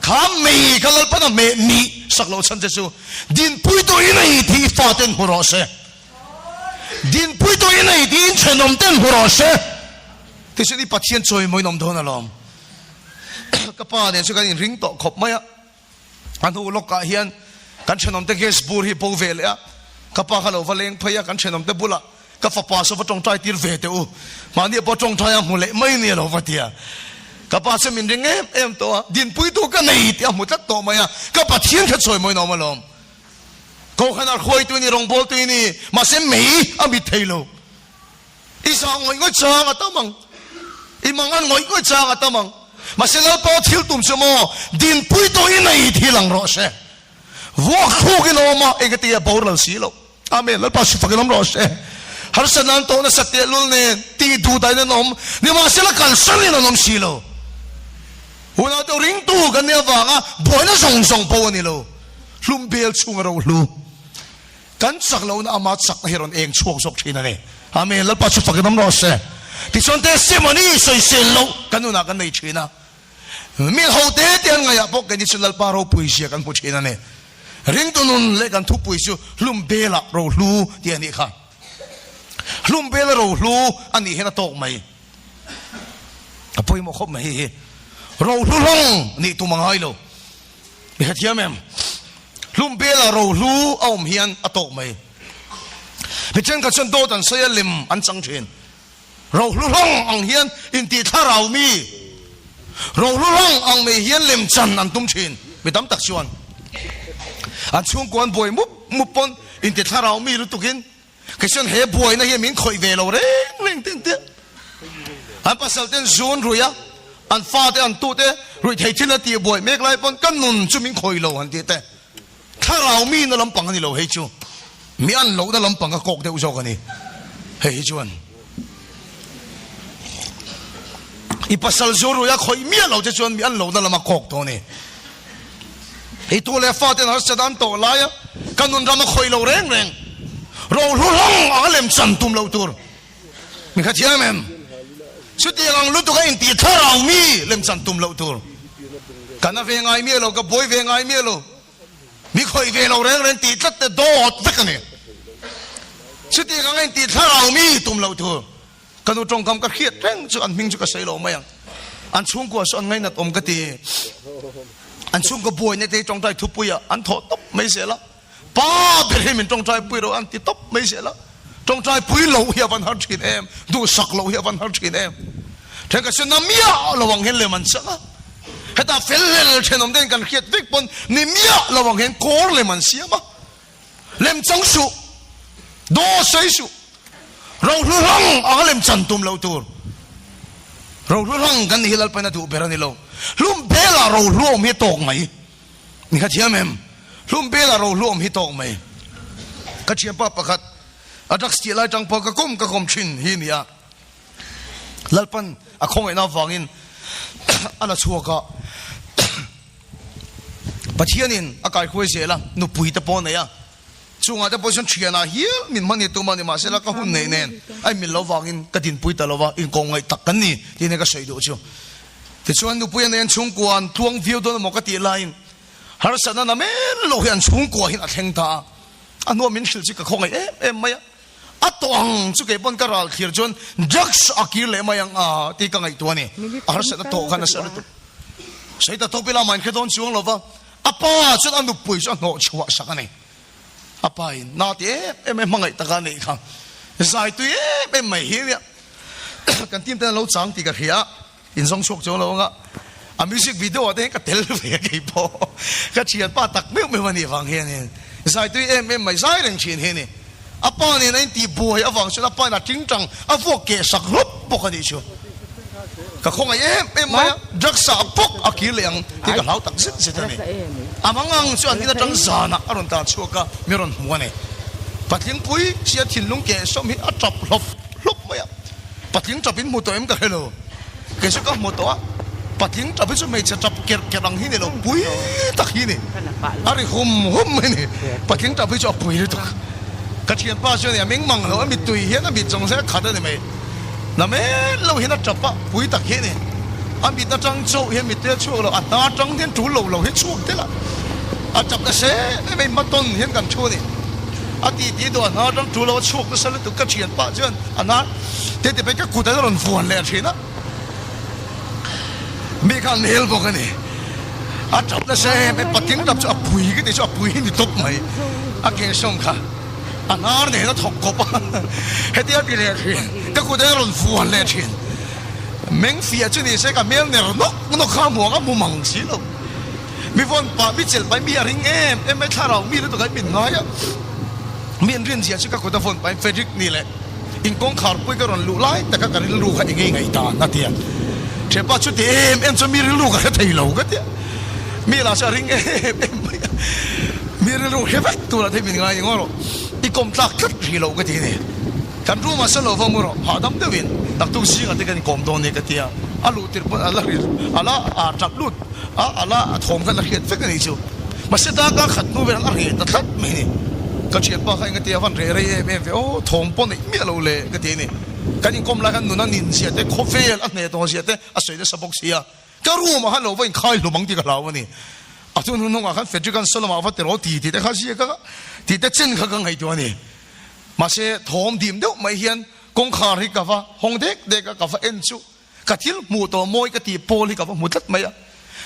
Kha mei kha Lalpan a hmeh nih sak loh chhan che chu dinpuitu in ei tih i faten hmu rawh se. Dinpuitu in ei tih in thenawm ten hmu rawh se. Tichuan i Pathian chawimawiin awm dawn alawm. Ka pa nen chu kan inring tawh khawp mai a. A hnu lawkah hian kan thenawmte gas bur hi bo ve leh a. Ka pa kha lo va leng phei a, kan thenawmte bulah. Ka fapa saw va tawngtai tir ve teh u. Mahni pawh tawngtai a hmu leh mai nia lo va tia. Ka pa chu min ring em em tawh a, dinpuitu ka nei tih a hmu tlat tawh mai a, ka Pathian kha chawi mawiin a awm alawm. Kohhran hruaitu i ni, rawngbawltu i ni, mahse mei a mit thei lo. I zah ngawih ngawih chang a tam ang, i mangan ngawih ngawih chang a tam ang. Mahse Lalpa thil tum chu maw, dinpuitu i nei thil ang rawh se. Vuak thluk in a awm a, engati a boral si lo. Amen. Lalpa si fakin awm rawh se. Harsatna an tawh nasa tehlul nen tih duh dahin an awm. Nimahsela kalsan in an awm si lo. Unau deuh ringtu kan nih avanga buaina zawng zawng pawh a ni lo. Hlum bel chhunga rohlu kan chak lohna ama chakna hi rawn eng chhuak zawk thin a ni. Amen. Lalpa chu fakin awm rawh se. Tichuan testimony sawisel loh kan nunah kan nei thin a. Mi ho te te an ngaihah pawh keini chu Lalpa ropui zia kan hmu thin a ni. Ringtu nun leh kan thupui chu hlum bela rohlu tih a nih kha. Hlum bela rohlu a nih hian a tawk mai. A pawimawh khawp mai hei hi. Rohlu hlawng nih tum a ngai lo. Mi hrethiam em? Hlum bela rohlu a awm hian a tawk mai. Mi thenkhat chuan dawt an sawi a, lem an chang thin. Rohlu hlawng ang hian intih thlarau mi, rohlu hlawng ang mai hian lemchan an tum thin. Mi tam tak chuan an chhungkua an buai mup mup pawn inti thlarau mi lutukin kei chuan he buaina hian min khawih ve lo reng reng te an tia. An pasal ten zun ruih a, an fate an tute ruih thei thil a tih buai mek lai pawn ka nun chu min khawih lo an ti te. Thlarau mi na lampang a ni lo hei chu mi an lohna lampang a kawk deuh zawk a ni hei hi chuan i pasal zu rui a khawih miah lo che chuan mi an lohna lam a kawk tawh a ni i tu leh fa ten harsat an tawh lai a ka nun ram a khawih lo reng reng rohlu hlawng ang a lem chan tum loh tur mi kha thiam em chutiang ang lutuk a intih thlarau mi lem chan tum loh tur ka na ve ngai miah lo ka buai ve ngai miah lo Mi khawih ve lo reng reng tih tlat te dawt vek a ni. Chutiang anga intih thlarau mi tum loh tur ka nu tawngkam ka hriat reng chu an hming chu ka sawi lo mai ang. An chhungkua saw an ngainat awm ka ti. An chhungkaw buaina te hi tawngtai thupuiah an thawh tawp mai zel a. Pa ber hi min tawngtai pui rawh an ti tawp mai zel a. Tawngtai pui loh hi a van har thin em, duhsak loh hi a van har thin em. Thenkhat chu na miah lo ang hian lem an chang a. Hetah fel hlel thenawm ten kan hriat vek pawn ni miah lo ang hian kawr lem an siam a, lem chang suh, daw sawi suh, rohlu hlang anga lem chan tum loh tur. Rohlu hlang kan nih hi Lalpain a duh ber a ni lo. Hlum belah rohlu awm hi a tawk mai. Ni kha thiam em? Hlum belah rohlu awm hi tawk mai. Ka thianpa pakhat a drugs tih lai tang pawh ka kawm ka kawm thin hi nia. Lalpan a khawngaihna avangin a la chhuak a, Pathianin a kaikhuai zel a, nupui te pawh a nei a, chungah te pawh chuan thianah hial min hman hi tum a ni, mahsela ka hun neih nen a inmil lo vangin ka dinpui ta lo va, inkawmngaih tak kan ni tih nen ka sawi duh chu. Tichuan nupui a nei an chhungkua an tluang viau dawn emaw ka tih laiin harsatna na men lo hi an chhungkua hian a thleng ta a, a hnuah min hrilh chu ka khawngaih em em mai a. A tawh ang chu kei pawn ka ral thlir chuan drugs a kir leh mai ang a tih ka ngaihtuah a ni. A harsatna tawh kha nasa lutuk. Sawi ta tawp ila mah inhre dawn chuang lo va, a pa chuan a nupui chu a hnawh chhuah sak a ni. A pa in na ti em em mai hmangaih taka a neih kha zai tui em em mai hi nia. Kan team ten an lo chang tih ka hria a. In zawng chhuak chuang lo anga a music video ah te hian ka tel ve a kei pawh ka thianpa tak meuh meuh a nih vang hianin zai tui em em mai zai reng thin hi a ni. A pa nen a intih buai avang chuan a pa in a tingtang a vuak keh sak hlawp bawk a nih chu. Ka khawngaih em em mai a, drugs ah bawk a kir leh ang tih ka hlau tak zet zet a ni. A mangang chu an in atang zanah a rawn tan chhuak a, mi rawn hmu a ni. Patling pui sia thinlung keh sawm hi a tap hlawp hlawp mai a. Patling tap in hmu tawh em ka hre lo. Kei chu ka hmu tawh a, patling tap hi chu hmeichhe tap kerh kerh ang hi ni lo, pui tak hi ni. A ri hum hum mai ni. Patling tap hi chu a pui lutuk. Ka thianpa chu a ni, a meng mang lo, a mittui hian a mit zawng zawng a khat a ni mai. Na men lo hian a tap a, pui tak hi a ni. A mit atang chauh hian mittui a chhuak lo, a hna atang hian tul lo lo hi chhuak tel a. A tap nasa em em a, inhmatawn hian kan thu a ni. A ti ti duh a hna atang tul lo a chhuak nasa lutuk. Ka thianpa chuan a hna te ti phei ka kut an rawn vuan leh thin a, mi kha an hel bawk a ni. A tap nasa em em, patling tap chu a pui ka ti chu a pui hi ni tawp mai, a ke sawm kha. A hnar nen a thawk kawp a, hetia ti leh thin, ka kut a rawn vuan leh thin. Meng fiah chu ni se ka hmel ner nawk nawk kha a hmuh ang a hmu mang si lo. Mi vawn pah, mi chelh pah in mi a ring em em mai, thlarau mi lutuk ah min ngai a. Mi an rin zia chu ka kut a vawn pah in Frederick ni leh in kawngkhar pui ka rawn luh lai taka ka rilru kha engei ngaihdan a ti a. Thianpa chuti em em chuan mi rilru ka hre thei lo ka ti a. Mi lah chu a ring em em mai a. Mi rilru hre vek turah te min ngai ringawt rawh. I kawm tlak tlat rih lo ka ti a ni. Kan room ah sawn lo va mu rawh, hahdam deuhin naktuk zingah te kan inkawm dawn nia ka ti a. A luh tirh pawn a la ri a la tap lut a, a la thawm kha la hriat vek a nih chu. Mahse darkar khat hnu velah a reh ta tlat mai a ni. Ka thianpa kha eng a ti a van reh rei em em ve aw, thawm pawh neih miah lo le ka ti a ni. Kan inkawm lai khan nuna nin zia te, khawvel a hneh tawh zia te a sawi nasa bawk si a. Ka room ah khan lo va inkhai hlum ang tih ka hlau a ni. A chun hnungah khan Frederick an Solomon ah va tiraw ti tih te kha ziak a, tih te chen kha ka ngaihtuah a ni. Mahse thawm dim deuh mai hian kawngkhar hi ka va hawng dek dek a, ka va en chu ka thil hmuh tawh mawi ka tih pawl hi ka va hmu tlat mai a.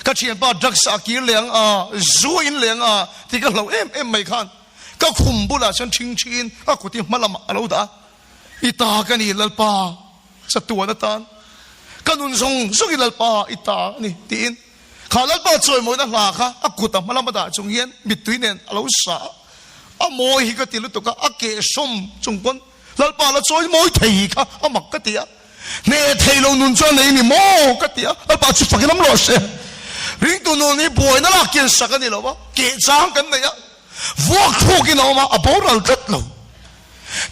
Ka thianpa drugs ah kir leh ang a, zu in leh ang a tih ka hlauh em em mai khan ka khum bulah chuan thing thiin a kut hi hma lamah a lo dah a, I ta ka ni Lalpa, chatuan atan ka nun zawng zawng i Lalpa i ta a ni tiin kha Lalpa chawimawina hla kha a kut a hma lama dah chung hian mittui nen a lo sa a, a mawi hi ka ti lutuk a, a kehsawm chung pawn Lalpa la chawi mawi thei kha a mak ka ti a, hneh thei lo nun chuan nei ni maw ka ti a, Lalpa chu fakin awm rawh se. Ringtu nun hi buaina lak kian sak a ni lo va, keh chang kan nei a, vuak thluk in a awm a, a boral tlat lo.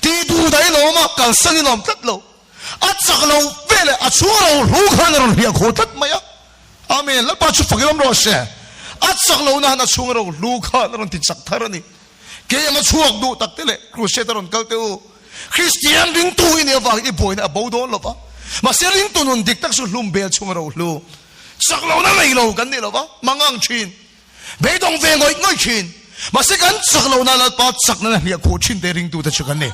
Tih duh daih in a awm a, kalsan in a awm tlat lo. A chak lo ve leh a chhung a lo hlu khan a rawn hliah khaw tlat mai a. Amen. Lalpa chu fakin awm rawh se. A chak lo na han a chhung a ro hlu khan a rawn ti chak thar a ni. Kei anga chhuak duh tak te leh crusade a rawn kal teh u. Kristian ringtu i nih avangin i buaina a bo dawn lo va. Mahse ringtu nun dik tak chu hlum bel chhung a ro hlu. Chak lohna nei lo kan ni lo va, mangang thin. Beidawng ve ngawih ngawih thin. Mahse kan chak lohna Lalpa chakna na hliah khuh thin te ringtute chu kan ni.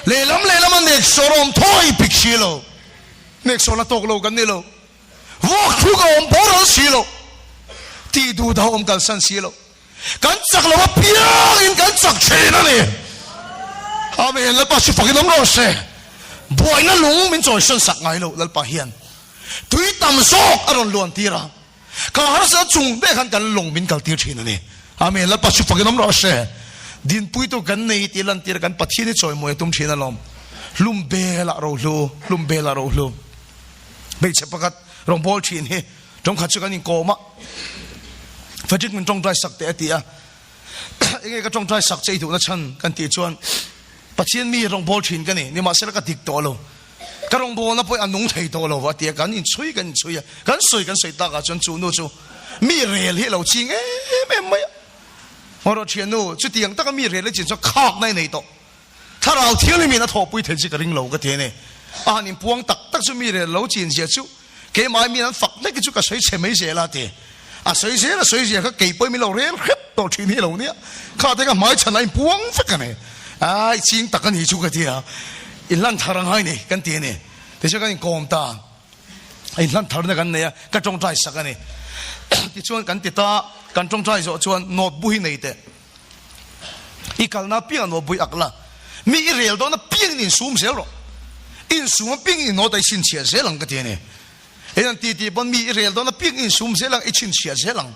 Lehlam lehlam a nek sawr a awm thawi pik si lo. Nek sawr la tawk lo kan ni lo. Vuak thluk a awm boral si lo. Tih duh dah awm kalsan si lo. Kan chak lo apiangin kan chak thin a ni. Amen. Lalpa chu fakin awm rawh se. Buaina lung min chawisan sak ngai lo Lalpa hian. Tui tam zawk a rawn luan tir a. Ka harsa chung ber khan kan lawng min kaltir thin a ni. Amen. Lalpa chu fakin awm rawh se. Dinpuitu kan nei tih lantir kan Pathian hi chawimawi a tum thin alawm. Hlum belah rohlu, hlum belah rohlu. Hmeichhe pakhat rawngbâwl thin hi tawngkhat chu kan inkawm a. Frederick min tawngtai sak teh a ti a. Enge ka tawngtai sak che i duhna chhan kan tih chuan Pathian mi rawngbâwl thin ka ni, nimahsela ka dik tawh lo. Ka rawngbawlna pawh a nung thei tawh lo a ti a, kan inchhui kan inchhui a, kan sawi kan sawi takah chuan chu nu chu mi rel hi a lo ching em em mai a. Ngaw thiannu, chutiang taka mi rel i chin chuan khakna i nei tawh. Thlarau Thianghlimin a thawhpui thei chi ka ring lo ka ti a ni. A han inpuang tak tak chu mi rel lo chin zia chu keimah mi an fak hlek hi chu ka sawi chhe mai zel a ti. A sawi zel a sawi zel kha kei pawhin min lo rel hrep tawh thin hi a lo nia. Kha te ka hmai chhan a inpuang vek a ni. Ai ching tak a ni chu ka ti a, inhlan thar a ngai ni kan ti a ni. Tichuan kan inkawm ta a, inhlan tharna kan nei a, ka tawngtai sak a ni. Tichuan kan ti ta, kan tawngtai zawh chuan notebook hi nei teh. I kalna apiangah notebook hi ak la, mi i rel dawn apiangin insum zel rawh. Insum apiangin i note a i chhinchhiah zel ang ka ti a ni. Hei an ti tih pawn mi i rel dawn apiang i insum zel ang, i chhinchhiah zel ang.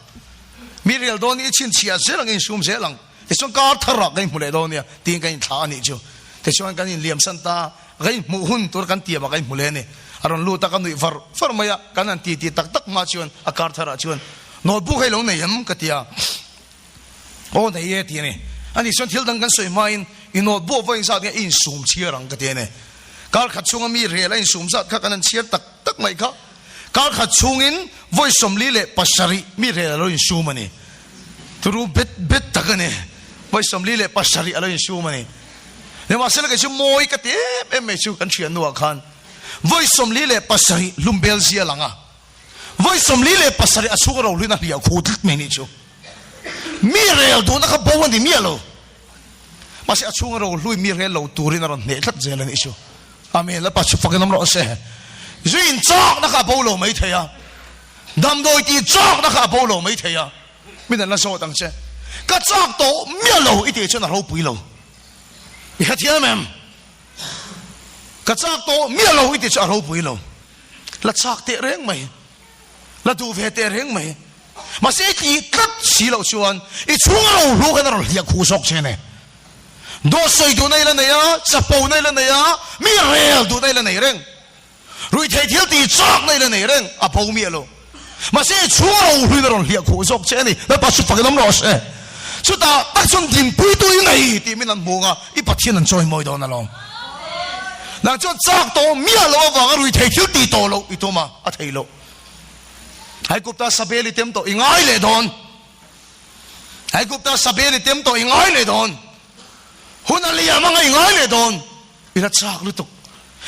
Mi rel dawn i chhinchhiah zel ang, i insum zel ang. Tichuan kar thar ah kan inhmu leh dawn nia tiin kan inthlah a nih chu. Tichuan kan inliamsan ta, kan inhmuh hun tur kan tiam ah kan inhmu leh a ni. A rawn lut a, ka nuih var var mai a, kan han ti tih tak tak hma chuan a kar thar ah chuan notebook hei lo nei em ka ti a. Aw nei e ti a ni. Ani chuan thil dang kan sawi hmain i notebook vawiin zat nge i insum chhiar ang ka ti a ni. Kar khat chhunga mi rel a insum zat kha kan han chhiar tak tak mai kha. Kar khat chhungin vawi 47 mi rel a lo insum a ni. Turu bet bet tak a ni. Vawi 47 a lo insum a ni. Nimahsela kei chu mawi ka ti em em mai chu kan thian hnuah khan vawi 47 hlum bel zia lang a. Vawi 47 a chhung a rohluin a hliah khu tlat mai nih chu. Mi rel duhna kha bo a ni miah lo. Mahse a chhunga rohlui mi rel lo turin a rawn hneh tlat zel a nih chu. Amen. Lalpa chu fakin awm rawh se. Zu in chakna kha a bo lo mai thei a. Damdawi tih chakna kha a bo lo mai thei a. Min an la zawt ang che. Ka chak tawh miah lo i tih chuan a ropui lo. I hrethiam em? Ka chak tawh miah lo i ti chu a ropui lo. La chak teh reng mai. La duh ve teh reng mai. Mahse i tih tlat si loh chuan i chhung a ro hlu khan a rawn hliah khuh zawk che ne. Dawt sawi duhna i la nei a, chapo na i la nei a, mi rel duhna i la nei reng. Ruihtheih thil tih chakna i la nei reng, a bo miah lo. Mahse i chhung a ro hluin a rawn hliah khuh zawk che a ni. Lalpa chu fakin awm rawh se. Chutah tak chuan dinpuitu i nei tih min an hmu ang a, i Pathian an chawimawi dawn alawm. Nang chuan chak tawh miah loh avanga ruihtheih thil tih tawh loh i tum a, a thei loh. Aigupta sabel i tem tawh i ngai leh dawn. Aigupta sabel i tem tawh i ngai leh dawn. Hun a liam anga i ngai leh dawn. I la chak lutuk.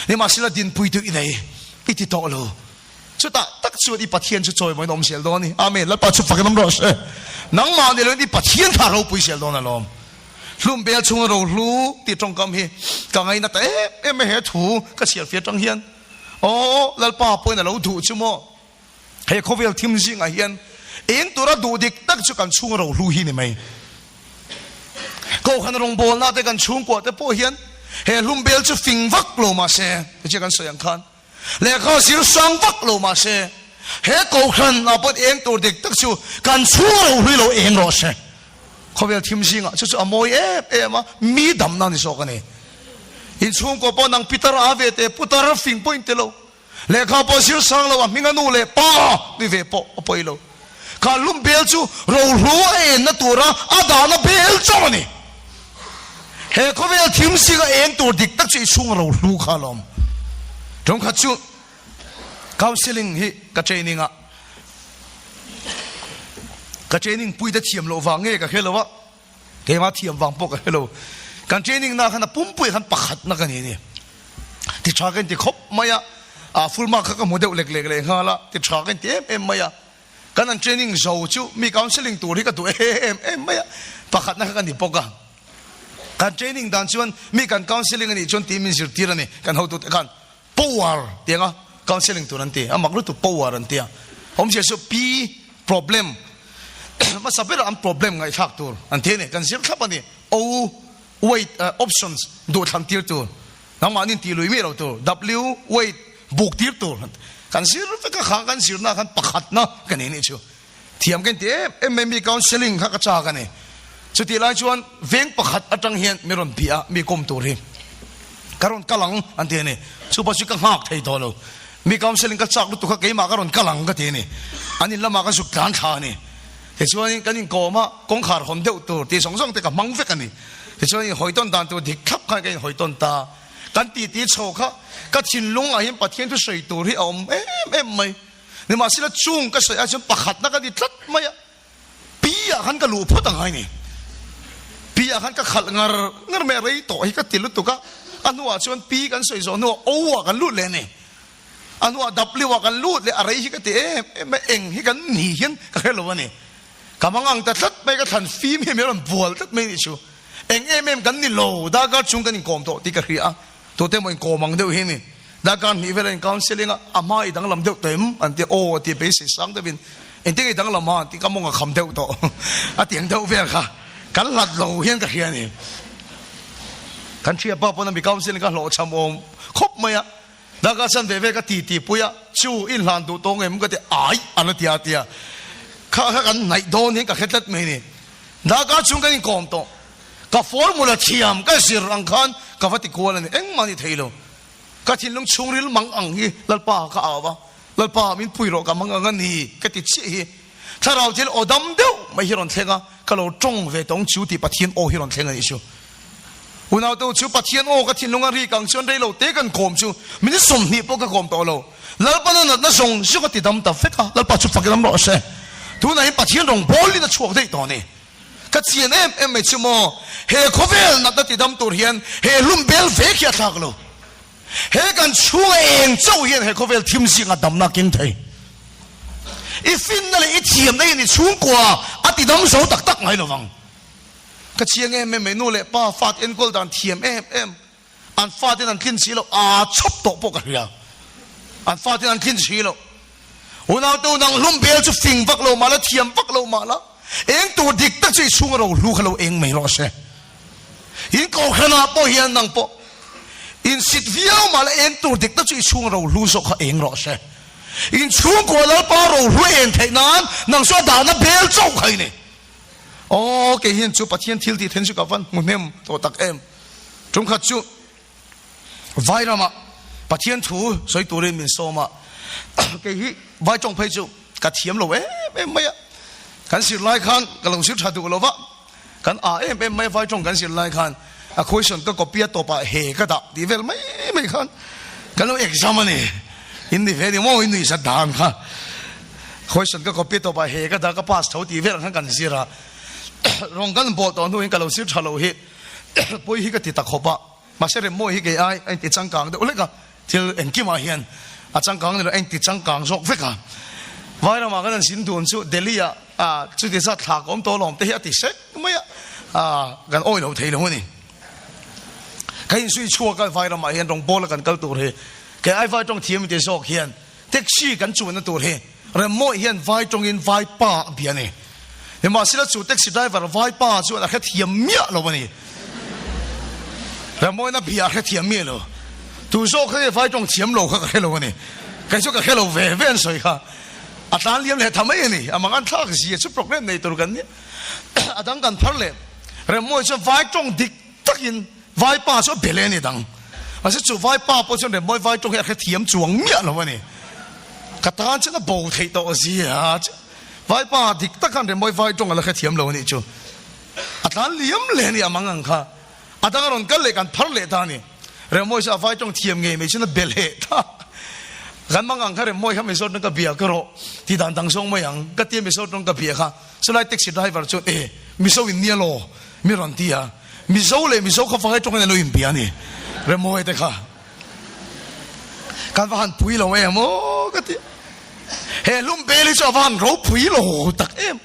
Nimahsela dinpuitu i nei i ti tawh lo. Chutah tak chuan i Pathian chu chawimawiin a awm zel dawn a ni. Amen. Lalpa chu fakin awm rawh se. Nangmah ni loin i Pathian kha a ropui zel dawn alawm. Hlum bel chhunga rohlu tih tawngkam hi ka ngaina ta em em a he thu ka chhiarfiah atang hian. Aw Lalpa pawhin a lo duh chu maw? He khawvel thim zingah hian eng tura duh dik tak chu kan chhunga rohlu hi ni mai. Kohhran rawngbawlna te kan chhungkuah te pawh hian he hlum bel chu fing vak lo mah se, tichia kan sawi ang khan lehkha zir sang vak lo mah se, he kohhran ah pawh eng tur dik tak chu kan chhunga rohlui lo eng rawh se. Khawvel thim zingah chu chu a mawi em em a, mi damna ni zawk a ni. Inchhungkaw pawh nang pitar a ve te, putar fing pawh in ti lo. Lehkha pawh zir sang lo a hming a nu leh pa ni ve pawh a pawi lo. Kha hlum bel chu rohlu a enna tura a dahna bel chauh a ni. He khawvel thim zinga eng tur dik tak chu i chhunga rohlu kha alawm. Ṭawngkhat chu counselling hi ka training a, ka training puite thiam loh vang nge ka hre lo a, Keimah thiam vang pawh ka hre lo. Kan training na khan a pumpui khan pakhat na ka ni ni. Ti tha ka inti khawp mai a, a full mark kha ka hmu deuh lek lek leh nghal a, ti tha ka inti em em mai a. Kan an training zo chu mi counselling tur hi ka duh em em mai a, pakhat na kha ka ni bawk a. Kan training dan chuan mi kan counselling a nih chuan tih min zirtir a ni, kan hotute khan. Power ti anga counselling tur an ti, a mak lutuk power an ti a, awmzia chu P problem hmasa berah an problem ngaihthlak tur an ti a ni, kan zir thlap a ni, O wait options duhthlan tir tur, nangmahni in tih lui miah lo tur, W wait buk tir tur, kan zir vek a kha kan zirna khan pakhatna ka nei nih chu. Thiam ka inti em em mai mi counselling kha ka chak a ni. Chutih lai chuan veng pakhat atang hian mi rawn bih a, mi kawm tur hi ka rawn kal ang an ti a ni. Chupa chu ka nghak thei tawh lo. Mi counselling ka chak lutuk kha keimah ka rawn kal ang ka ti a ni. An in lamah ka zuk tlan thla a ni. Tichuanin kan inkawm a, kawngkhar hawn deuh tur tih zawng zawng te ka hmang vek a ni. Tichuan inhawi tawn dan tur dik thlap khan ka inhawi tawn ta. Kan titi chho kha ka thinlung ah hian Pathian thusawi tur hi a awm em em mai. Nimahsela chung ka sawi ah chuan pakhatna ka ti tlat mai a, pi ah khan ka luh phawt ang a ni. Pi ah khan ka khalh ngar ngar mai a, rei tawh hi ka ti lutuk a, a hnuah chuan pi kan sawi zawh hnuah O ah kan lut leh a ni. A hnuah W ah kan lut leh a, rei hi ka ti em em a, eng hi kan ni hian ka hre lo a ni. Ka mang ang ta tlat mai, ka thlan fim hi min rawn bual tlat mai a nih chu. Eng em em kan ni lo, darkar chung kan inkawm tawh tih ka hria a. Tute emaw inkawm ang deuh hi ni. Darkar hnih velah in counselling a, a hma i danglam deuh tawh em? An ti a, aw a ti a, beisei sang deuhin engtin nge i danglam a? An ti, ka mawng a kham deuh tawh a ti ang deuh vel kha kan hlat lo hian ka hria a ni. Kan hria pa pawn a mi counselling ka hlawhchham awm khawp mai a, darkar chan ve ve ka ti ti pui a, chu i inhlan duh tawng em? Ka ti a, ai an a ti a, a ti a, kha kha kan hnaih dawn hian ka hre tlat mai a ni. Darkar chung kan inkawm tawh. Ka formula thiam ka zir ang khan ka va ti kual a ni, engmah ni thei lo. Ka thinlung chhungril mang ang hi Lalpa ka au a, Lalpa min pui rawh ka mang ang a ni ka ti chiah hi. Thlarau thil aw dam deuh mai hi rawn thleng a, ka lo tawng ve tawng chu tih Pathian aw hi rawn thleng a nih chu. Unaute chu Pathian aw ka thinlung a rik ang chuan rei lo te kan kawm chu min 20 pawh ka kawm tawh lo. Lalpa na natna zawng zawng a ti dam ta vek a, Lalpa chu fakin awm rawh se. Tunah hian Pathian rawngbawlin a chhuak daih tawh a ni. Ka chian em em mai chu maw, he khawvel natna ti dam tur hian he hlum bel vek hi a thlak lo. He kan chhunga eng chauh hian he khawvel thim zinga damna a keng thei. I finna leh i thiamna hian i chhungkua a ti dam zo tak tak ngai lovang. Ka chiang em em mai, nu leh pa fate enkawl dan thiam em em. An faten an tlin si lo, aa chawp tawh pawh ka hria. An faten an tlin si lo. Unaute nang hlum bel chu fing vak lo mah la, thiam vak lo mah la, eng tur dik tak chu i chhunga ro hlu kha lo eng mai rawh se. In kohhranah pawh hian nang pawh insit viau mah la eng tur dik tak chu i chhung rohlu zawk kha eng rawh se. In chhungkua Lalpa rohlu en theih nan nang chu a dahna bel chauh kha i ni. Aw kei hian chu Pathian thil tih then chu ka van hmu hnem tawh tak em. Tumkhat chu Vai ramah Pathian thu sawi turin min sawm a, kei hi vai tawng phei chu ka thiam lo em em mai a. Kan zir lai khan ka lo zir tha duh lo va, kan a em em mai a vai tawng kan zir lai khan a question ka copy a tawpah he ka dah tih vel mai mai khan kan lo exam a ni. In ni ve ni maw in nuihzat dan kha. Question ka copy a tawpah he ka dah ka pass tho tih vel ang khan kan zir a. Rawng kan bawl tawh hnuin ka lo zir tha lo hi pawi hi ka ti ta khawp a. Mahse Remmawi hi kei ai a inti changkang deuh lek a, thil engkimah hian a changkang ni lo, a inti changkang zawk vek a. Vairamah kan han zin dun chu Delhi ah ah chuti zat thla ka awm tawh alawm te hi a ti sek mai a, ah kan awi lo thei lo a ni. Ka inzui chhuak a Vairamah hian rawngbawla kan kal tur hi kei ai vai tawng thiam inti zawk hian Taxi kan chuanna tur hi Remmawi hian vai tawngin vai pa a bia a ni. Nimahsela chu taxi driver vai pa chuan a hrethiam miah lo a ni. Remmawiin a bia a hrethiam miah lo. Tu zawk kha nge vai tawng thiam lo kha ka hre lo a ni. Kei chu ka hre lo ve ve an sawi kha. A tlan liam leh tha mai a ni. A mang an thlak zia chu program nei tur kan nia. A dang kan phar leh. Remmawi chuan vai tawng dik takin Vaipa chu a bel e ni dang. Mahse chu vaipa pawh chuan Remmawi vai tawng hi a hrethiam chuang miah lo a ni. Ka tan chuan a bo theih tawh zia chu. Vaipa dik tak khan Remmawi vai tawng a la hrethiam lo a nih chu. A tlan liam leh a ni a mang ang kha. A dang a rawn kal leh kan phar leh ta a ni. Remmawi chu a vai tawng thiam ngei mai chuan a bel heh ta. Kan mang ang kha Remmawi kha Mizo tawng ka bia ka rawh ti dan dang zawng mai ang ka tia Mizo tawng ka bia kha. Chulai taxi driver chuan e Mizo in nia law mi rawn ti a. Mizo leh Mizo kha fai tawngin an lo inbia a ni. Remawi te kha kan va han pui lo em aw ka ti. He hlum bel hi chu a va han ropui lo tak em.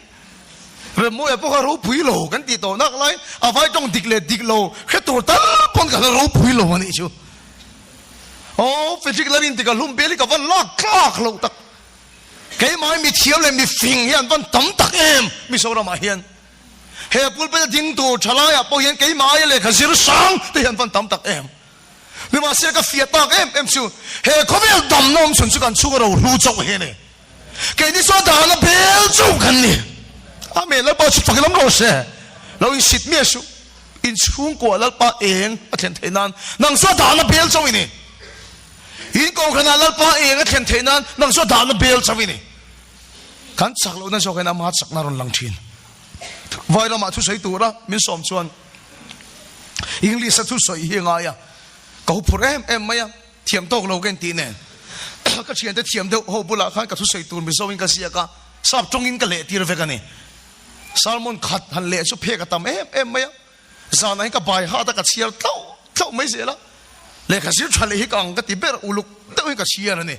Remawia pawh kha ropui lo kan tih tawh nak lai a vai tawng dik leh dik lo hre tur tal pawn ka la ropui lo a nih chu. Aw Frederick Larin tika hlum bel hi ka van lak tlak lo tak. Keimah hi mithiam leh mifing hi an van tam tak em Mizoramah hian. He pulpit a ding tur thalaiah pawh hian keimah aia lehkha zir sang te hian van tam tak em. Nimahse ka fiah tak em em chu he khawvel damna awm chhun chu kan chhunga rohlu chauh hi a ni. Keini chuan dahna bel chauh kan ni. Amen Lalpa chu fak i lam rawh se. Lo insit miah suh. Inchhungkua Lalpa eng a thlen theih nan nang chu a dahna bel chauh i ni. In kohhranah Lalpa eng a thlen theih nan nang chu a dahna bel chauh i ni. Kan chak lohna zawk hian ama chakna a rawn lang thin. Vai ramah thusawi tura min sawm chuan English a thusawi hi a ngai a, ka hu phur em em mai a, thiam tawk lo ka intih nen. Ka thiante thiam deuh ho bulah khan ka thusawi tur Mizoin ka ziak a, sap tawngin ka leh tir vek a ni. Sermon khat han leh chu phek a tam em em mai a, zanah hian ka bai hat a, ka chhiar tlauh tlauh mai zel a, lehkha zir tha leh hi ka ang ka ti ber uluk deuhin ka chhiar a ni.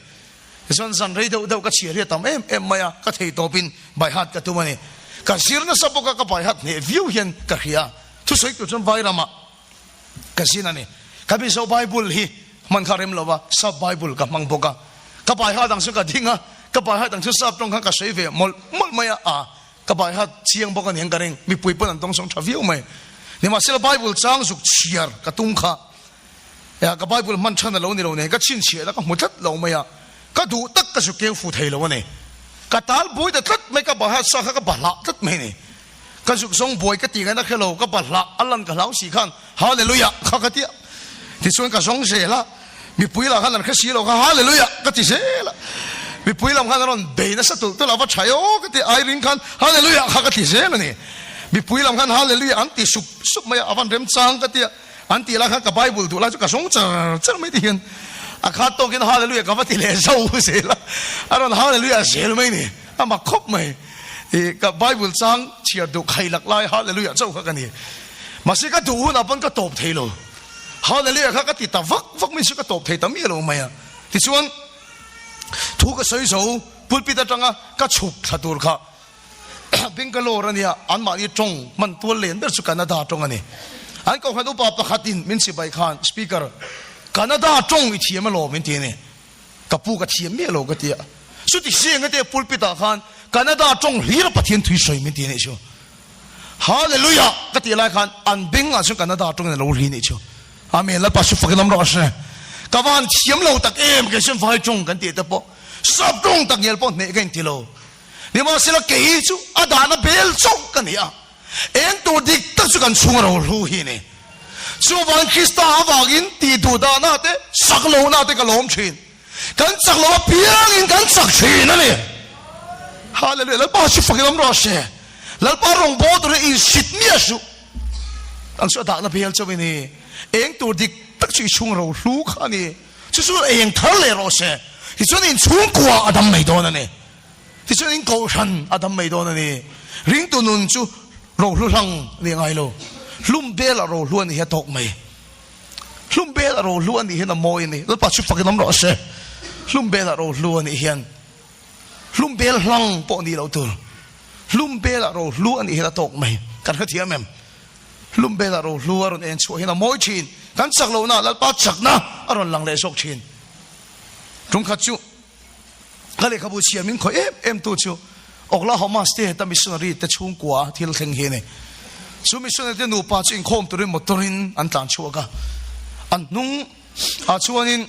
Tichuan zan rei deuh deuh ka chhiar hi a tam em em mai a, ka thei tawpin baihat ka tum a ni. Ka zir nasa bawk a, ka baihat hneh viau hian ka hria. Thusawi tur chuan vai ramah ka zin a ni. Ka Mizo Bible hi hman kha rem lo va, Sap Bible ka hmang bawk a. Ka baihat ang chu ka ding a, ka baihat ang chu Sap tawng khan ka sawi ve mawlh mawlh mai a, a ka baihat chiang bawk a ni ang ka ring. Mipui pawn an tawng sawng tha viau mai. Nimahsela Bible chang zuk chhiar ka tum kha. Ea ka Bible hman than a lo ni lo nen ka chhinchhiah a ka hmu tlat lo mai a, ka duh tak ka zu keu fu thei lo a ni. Ka tal buai ta tlat mai, ka bahla sa kha ka bahlah tlat mai a ni. Ka zuk zawng buai ka tih ngaihna hre lo, ka bahlah a lan ka hlau si khan Hallelujah kha ka ti a. Tichuan ka zawng zel a, mipui lah khan an hre si lo kha Hallelujah ka ti zel a. Mipui lam khan an rawn bei nasa tulh tulh a, va tha e aw ka ti a, ai ring khan Hallelujah kha ka ti zel a ni. Mipui lam khan Hallelujah an ti sup sup mai a, a van remchang ka ti a. An tih lai khan ka Bible duh lai chu ka zawng char char mai ti hian a khat tawkin Hallelujah ka va ti leh zo zel a, a rawn Hallelujah zel mai ni, a mak khawp mai. I ka Bible chang chhiar duh khai lak lai Hallelujah chauh kha ka ni. Mahse ka duh hunah pawn ka tawp thei lo. Hallelujah kha ka ti ta vak vak mai chu ka tawp thei ta miah lo mai a. Tichuan thu ka sawi zo pulpit atanga ka chhuk thla tur kha Bangalore a nia, anmahni tawng hman tual len ber chu Kannada tawng a ni. An kohhran upa pakhatin min chibai khan, Speaker, Kannada tawng i thiam alawm min ti a ni. Ka pu ka thiam miah lo ka ti a. Chuti siang ate pulpit ah khan Kannada tawng hlir a Pathian thui sawi min ti a nih chu. Hallelujah ka tih lai khan an bengah chuan Kannada tawngin a lo ri nih chu. Amen Lalpa chu fakin awm rawh se. Ka van thiam lo tak em kei chuan vai tawng kan tih te pawh sap tawng tak ngial pawh hneh ka inti lo. Nimahsela kei chu a dahna bel chauh ka ni a, eng tur dik tak chu kan chhung a ro hlu hi ni. Chuvangin Krista avangin tih duh dahna te chak lohna te ka lawm thin. Kan chak lo apiangin kan chak thin a ni. Hallelujah. Lalpa chu fakin awm rawh se. Lalpa rawngbâwl turin insit miah suh. Ang chu a dahna bel chauh i ni. Eng tur dik tak chu i chhung ro hlu kha a ni. Chu chu eng thar leh rawh se. Tichuan inchhungkua a dam mai dawn a ni. Tichuan in kohhran a dam mai dawn a ni. Ringtu nun chu rohlu hlang a ni ngai lo. Hlum bel a rohlu a ni hi a tawk mai. Hlum bel a rohlu a nih hian a mawi a ni. Lalpa chu fakin awm rawh se. Hlum bel a rohlu a nih hian hlum bel hlang pawh nih loh tur. Hlum bel a rohlu a nih hian a tawk mai. Kan hrethiam em? Hlum bel a rohlu a rawn en chhuah hian a mawi thin. Kan chak lohna Lalpa chakna a rawn lang leh zawk thin. Tumkhat chu Ka lehkhabu chhiar min khawih em em tu chu Oklahoma State a missionary te chhungkua thil thleng hi a ni. Chu missionary te nupa chu inkhawm turin motor in an tlan chhuak a, an hnung ah chuanin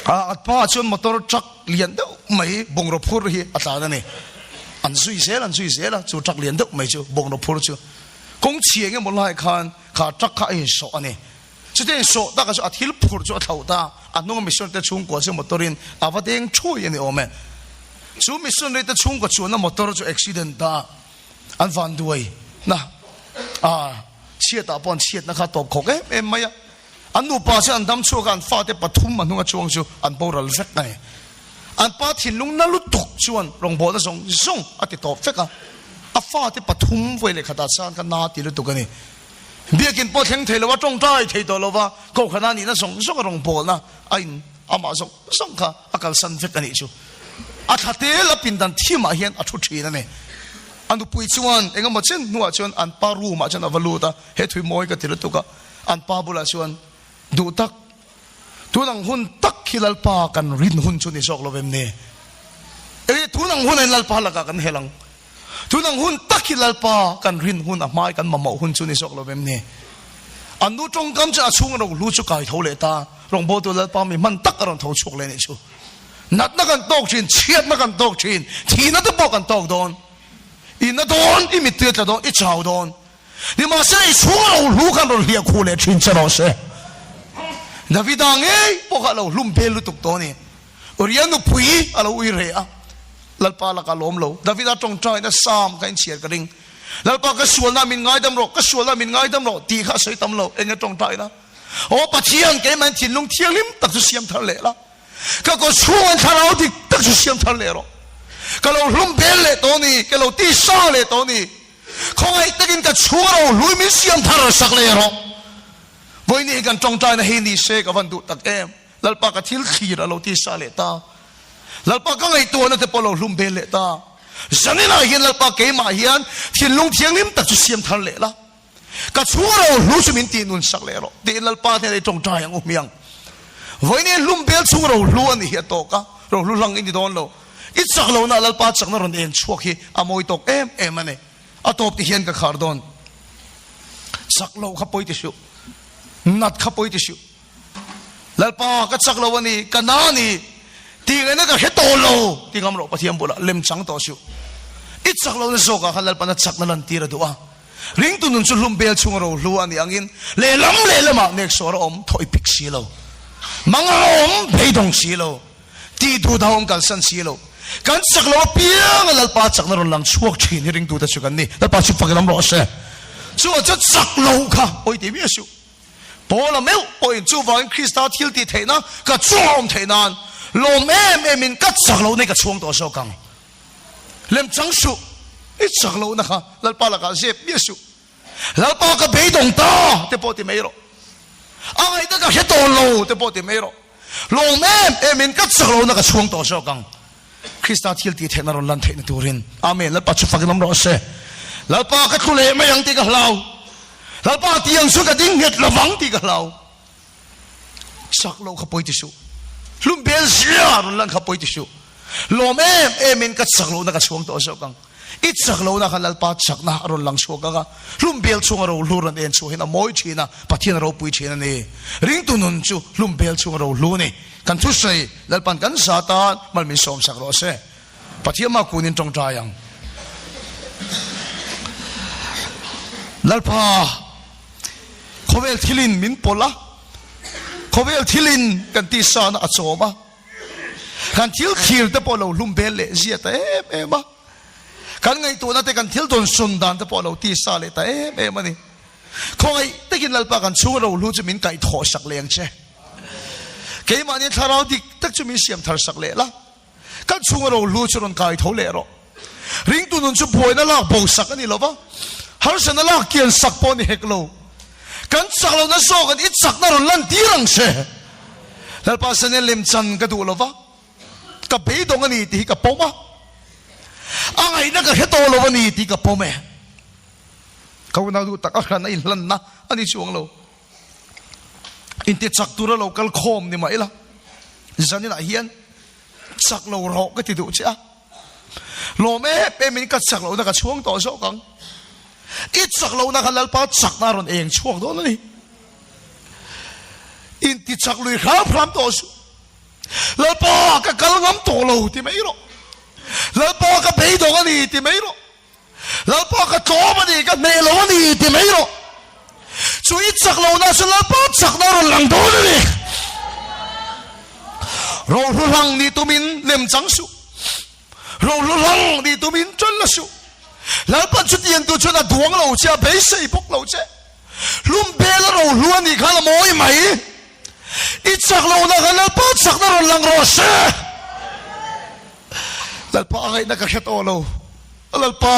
a hmaah chuan motor truck lian deuh mai bungraw phur hi a tlan a ni. An zui zel an zui zel a, chu truck lian deuh mai chu bungraw phur chu kawng chhia eng emaw lai khan kha truck kha a insawh a ni. Chutiang sawh taka chu a thil phurh chu a thlauh ta, a hnunga missionary te chhungkua chu motor in a va deng thui a ni awm e. Chu missionary te chhungkua chuanna motor chu accident a an van duai na a chhiat ah pawh an chhiatna kha a tawp khawk em em mai a. An nupa chu an dam chhuak a, an fate pathum a hnunga chuang chu an boral vek a ni. An pa thinlung na lutuk chuan rawngbawlna zawng zawng a ti tawp vek a, a fate pathum vawi leh khatah chuan ka na ti lutuk a ni. Biakin pawh thleng thei lo a, tawngtai thei tawh lo va, kohhran a nihna zawng zawng a rawn bawlna a in amah zawng zawng kha a kalsan vek a nih chu. A thla tel a pindan thimah hian a thu thin a ni. A nupui chuan eng emaw chen hnuah chuan an pa room ah chuan a va lut a, he thui mawi ka ti lutuk a, an pa bulah chuan duh tak, tun ang hun tak hi Lalpa kan rin hun chu ni zawk lo em ni? Enge tun ang hunah hian Lalpa lakah kan hel ang? Tun ang hun tak hi Lalpa kan rin hun a hmai kan mamawh hun chu ni zawk lo em ni? An nu tawngkam chu a chhung rohlu chu kai tho leh ta, rawngbawltu Lalpa mi hman tak a rawn tho chhuak leh nih chu. Natna kan tawk thin, chhiatna kan tawk thin, thihna te pawh kan tawk dawn. I na dawn, i mittui a tla dawn, i chau dawn. Nimahsela i chhung rohlu khan rawn hliah khuh leh thin che rawh se. Davida ngei pawh kha a lo hlum bel lutuk tawh a ni. Uria nupui a lo ui reh a, Lalpa lakah lawm lo. Davida tawngtaina Psalm kha inchhiar ka ring. Lalpa ka sualna min ngaidam rawh, ka sualna min ngaidam rawh tih kha a sawi tam lo. Enge tawngtaina? Aw Pathian, keimah in thinlung thianghlim tak chu siam thar leh la. Ka kaw chhungah thlarau dik tak chu siam thar leh rawh. Ka lo hlum bel leh tawh ni, ka lo tisa leh tawh ni. Khawngaih takin ka chhunga ro hlui min siam thar sak leh rawh. Vawiin hi kan tawngtaina hi ni se ka van duh tak em. Lalpa ka thil thlir a lo ti sa leh ta. Lalpa ka ngaihtuahna te pawh a lo hlum bel leh ta. Zaninah hian Lalpa keimah hian thinlung thianghlim tak chu siam thar leh la. Ka chhung ro hlu chu min tih nun sak leh rawh tiin Lalpa hnenah i tawngtai ang u hmiang. Vawiin hlum bel chhung ro hlu a nih hi a tawk a, ro hlu hlang i ni dawn lo. I chak lohna Lalpa chakna rawn en chhuak hi a mawi tawk em em a ni. A tawp ti hian ka khar dawn. Chak loh kha pawi ti suh. Nat kha pawi ti suh. Lalpa ka chak lo a ni, ka na a ni, tih ngaihna ka hre tawh lo ti ngam rawh Pathian bulah lem chang tawh suh. I chak lohna zawkah khan Lalpan a chakna lantir a duh a. Ringtu nun chu hlum bel chhunga rohlu a nih angin lehlam lehlamah neksawr a awm thaw i pik si lo. Mang a awm beidawng si lo. Tih duh dah awm kalsan si lo. Kan chak lo apianga Lalpa chakna rawn lang chhuak thin hi ringtute chu kan ni. Lalpa chu fak i lam rawh se. Chu a chu chak lo kha pawi ti miah suh. Paula meuh pawhin chuvangin Krista thil tih theihna ka chunga awm theih nan lawm em emin ka chak lohna hi ka chhuang tawh zawk ang. Lem chang suh, i chak lohna kha Lalpa lakah zep miah suh. Lalpa ka beidawng ta te pawh ti mai rawh. A ngaihna ka hre tawh lo te pawh ti mai rawh. Lawm em emin ka chak lohna ka chhuang tawh zawk ang. Krista thil tih theihna rawn lan theihna turin. Amen. Lalpa chu fakin awm rawh se. Lalpa ka tlu leh mai ang tih ka hlau. Lalpa tiang chu ka ding nghet lovang tih ka hlau. Chak lo kha pawi ti suh. Hlum bel zia rawn lan kha pawi ti suh. Lawm em em in ka chak lohna ka chhuang tawh zawk ang. I chak lohna khan Lalpa chakna a rawn lang chhuak ang a, hlum bel chhunga rohlu rawn en chhuah hian a mawi thin a, Pathian a ropui thin a ni. Ringtu nun chu hlum bel chhunga rohlu a ni. Kan thusawi Lalpan kan za tan mal min sawmsak rawh se. Pathian mah kunin tawngtai ang. Lalpa, khawvel thilin min pawlh a, khawvel thilin kan tihsana a chawm a, kan thil thlir te pawh lo hlum bel leh zia ta em em a, kan ngaihtuahna te kan thil dawn sun dan te pawh lo tisa leh ta em em a ni. Khawngaih takin Lalpa kan chhung rohlu chu min kaihthawh sak leh ang che. Keimahni thlarau dik tak chu min siam thar sak leh la. Kan chhunga rohlu chu rawn kai tho leh rawh. Ringtu nun chu buaina lak bo sak a ni lo va, harsatna lak kian sak pawh a ni hek lo. Kan chak lohna zawk an i chakna rawn lan tir ang che. Lalpa Sane lemchan ka duh lo va, ka beidawng a ni tih hi ka pawm a, a ngaihna ka hre tawh lo a ni tih ka pawm e. Ka unau duh tak a hran a inhlanna a ni chuang lo. Inti chak tura lo kal khawm ni mah ila, zaninah hian chak lo rawh ka ti duh che a. Lawm em em in ka chak lohna ka chhuang tawh zawk ang. I chak lohna kha Lalpa chakna a rawn eng chhuak dawn a ni. Inti chak lui hram hram tawh suh. Lalpa ka kal ngam tawh lo ti mai rawh. Lalpa ka beidawng a ni ti mai rawh. Lalpa ka tlawm a ni, ka hneh lo a ni ti mai rawh. Chu i chak lohna chu Lalpa chakna a rawn lang dawn a ni. Rohlu hlang nih tumin lem chang suh. Rohlu hlang nih tumin ṭan la suh. Lalpan chutiang tu chuan a duang lo che, a beisei bawk lo che. Hlum bel a rohlu a nih khan a mawi mai. I chak lohna khan Lalpa chakna rawn lang rawh se. Lalpa a ngaihna ka hre tawh lo. Lalpa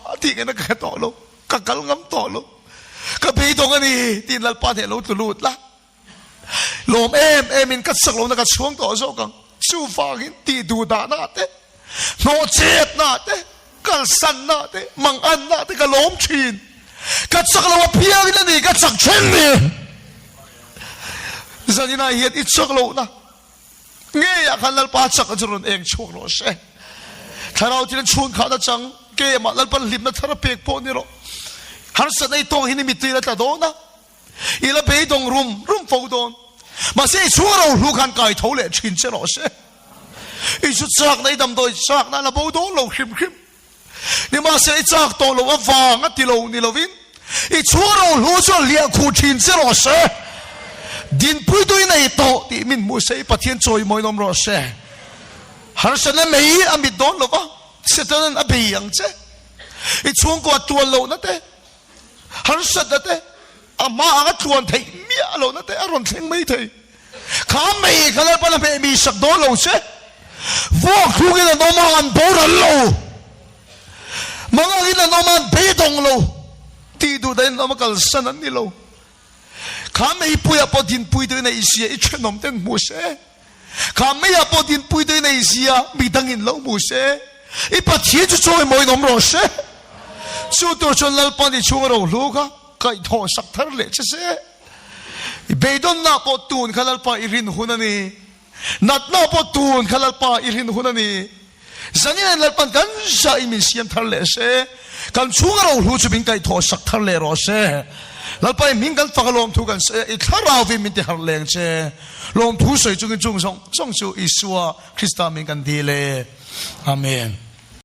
a tih ngaihna ka hre tawh lo. Ka kal ngam tawh lo. Ka beidawng a ni tiin Lalpa hneh lo tlu lut la. Lawm em em in ka chak lohna ka chhuang tawh zawk ang. Chuvangin tih duh dahna te, hnawh chetna te, kalsanna te, manganna te ka lawm thin. Ka chak lo apiangin a ni ka chak then ni. Zaninah hian i chak lohna Ngeiah khan Lalpa chak chu rawn eng chhuak rawh se. Thlarau thil chhun khah nachang keimah Lalpan hlimna thar a pek pawh ni rawh. Harsatna i tawng hi ni mittui la tla dawn a, i la beidawng rum rum fo dawn. Mahse i chhung ro hlu khan kai tho leh thin che rawh se. I chu chakna i damdawi chakna a la bo dawn lo hrim hrim. Nimahsela i chak tawh loh avang a ti lo ni lovin i chhung rohlu chu a hliah khuh thin che rawh se. Dinpui tui nei tawh tih min hmuh se i Pathian chawimawi nawm rawh se. Harsatna mei a mit dawn lova Setanan a bei ang che. I chhungkua tual lohna te, harsatna te, A hma ang a tluan theih miah lohna te a rawn thleng mai thei. Kha mei kha Lalpan a hmeh mi sak dawn lo che. Vuak thlungin an awm a, an boral lo. Mangangin an awm a, an beidawng lo. Tih duh dahin an awm a, kalsan an ni lo. Kha meipuiah pawh dinpui tuin a isia, i thenawm ten hmu se. Kha meiah pawh dinpui tuin a isia, midangin lo hmu se. I Pathian chu chawimawiin awm rawh se. Chu tur chuan Lalpan i chhunga rohlu kha. Kaihthawh sak thar leh che se. I beidawnna pawh tun kha Lalpa i rin hun a ni. Natna pawh tun kha Lalpa i rin hun a ni. Zanin Lalpan kan zah in min siam thar leh se. Kan chhunga rohlu chu min kaihthawh sak thar leh rawh se. Lalpa i hming kan fak a lawmthu kan sawi a, i thlarau in min ti harh leng che. Lawmthu sawi chungin chung zawng zawng chu Isua Krista min kan dil e. Amen.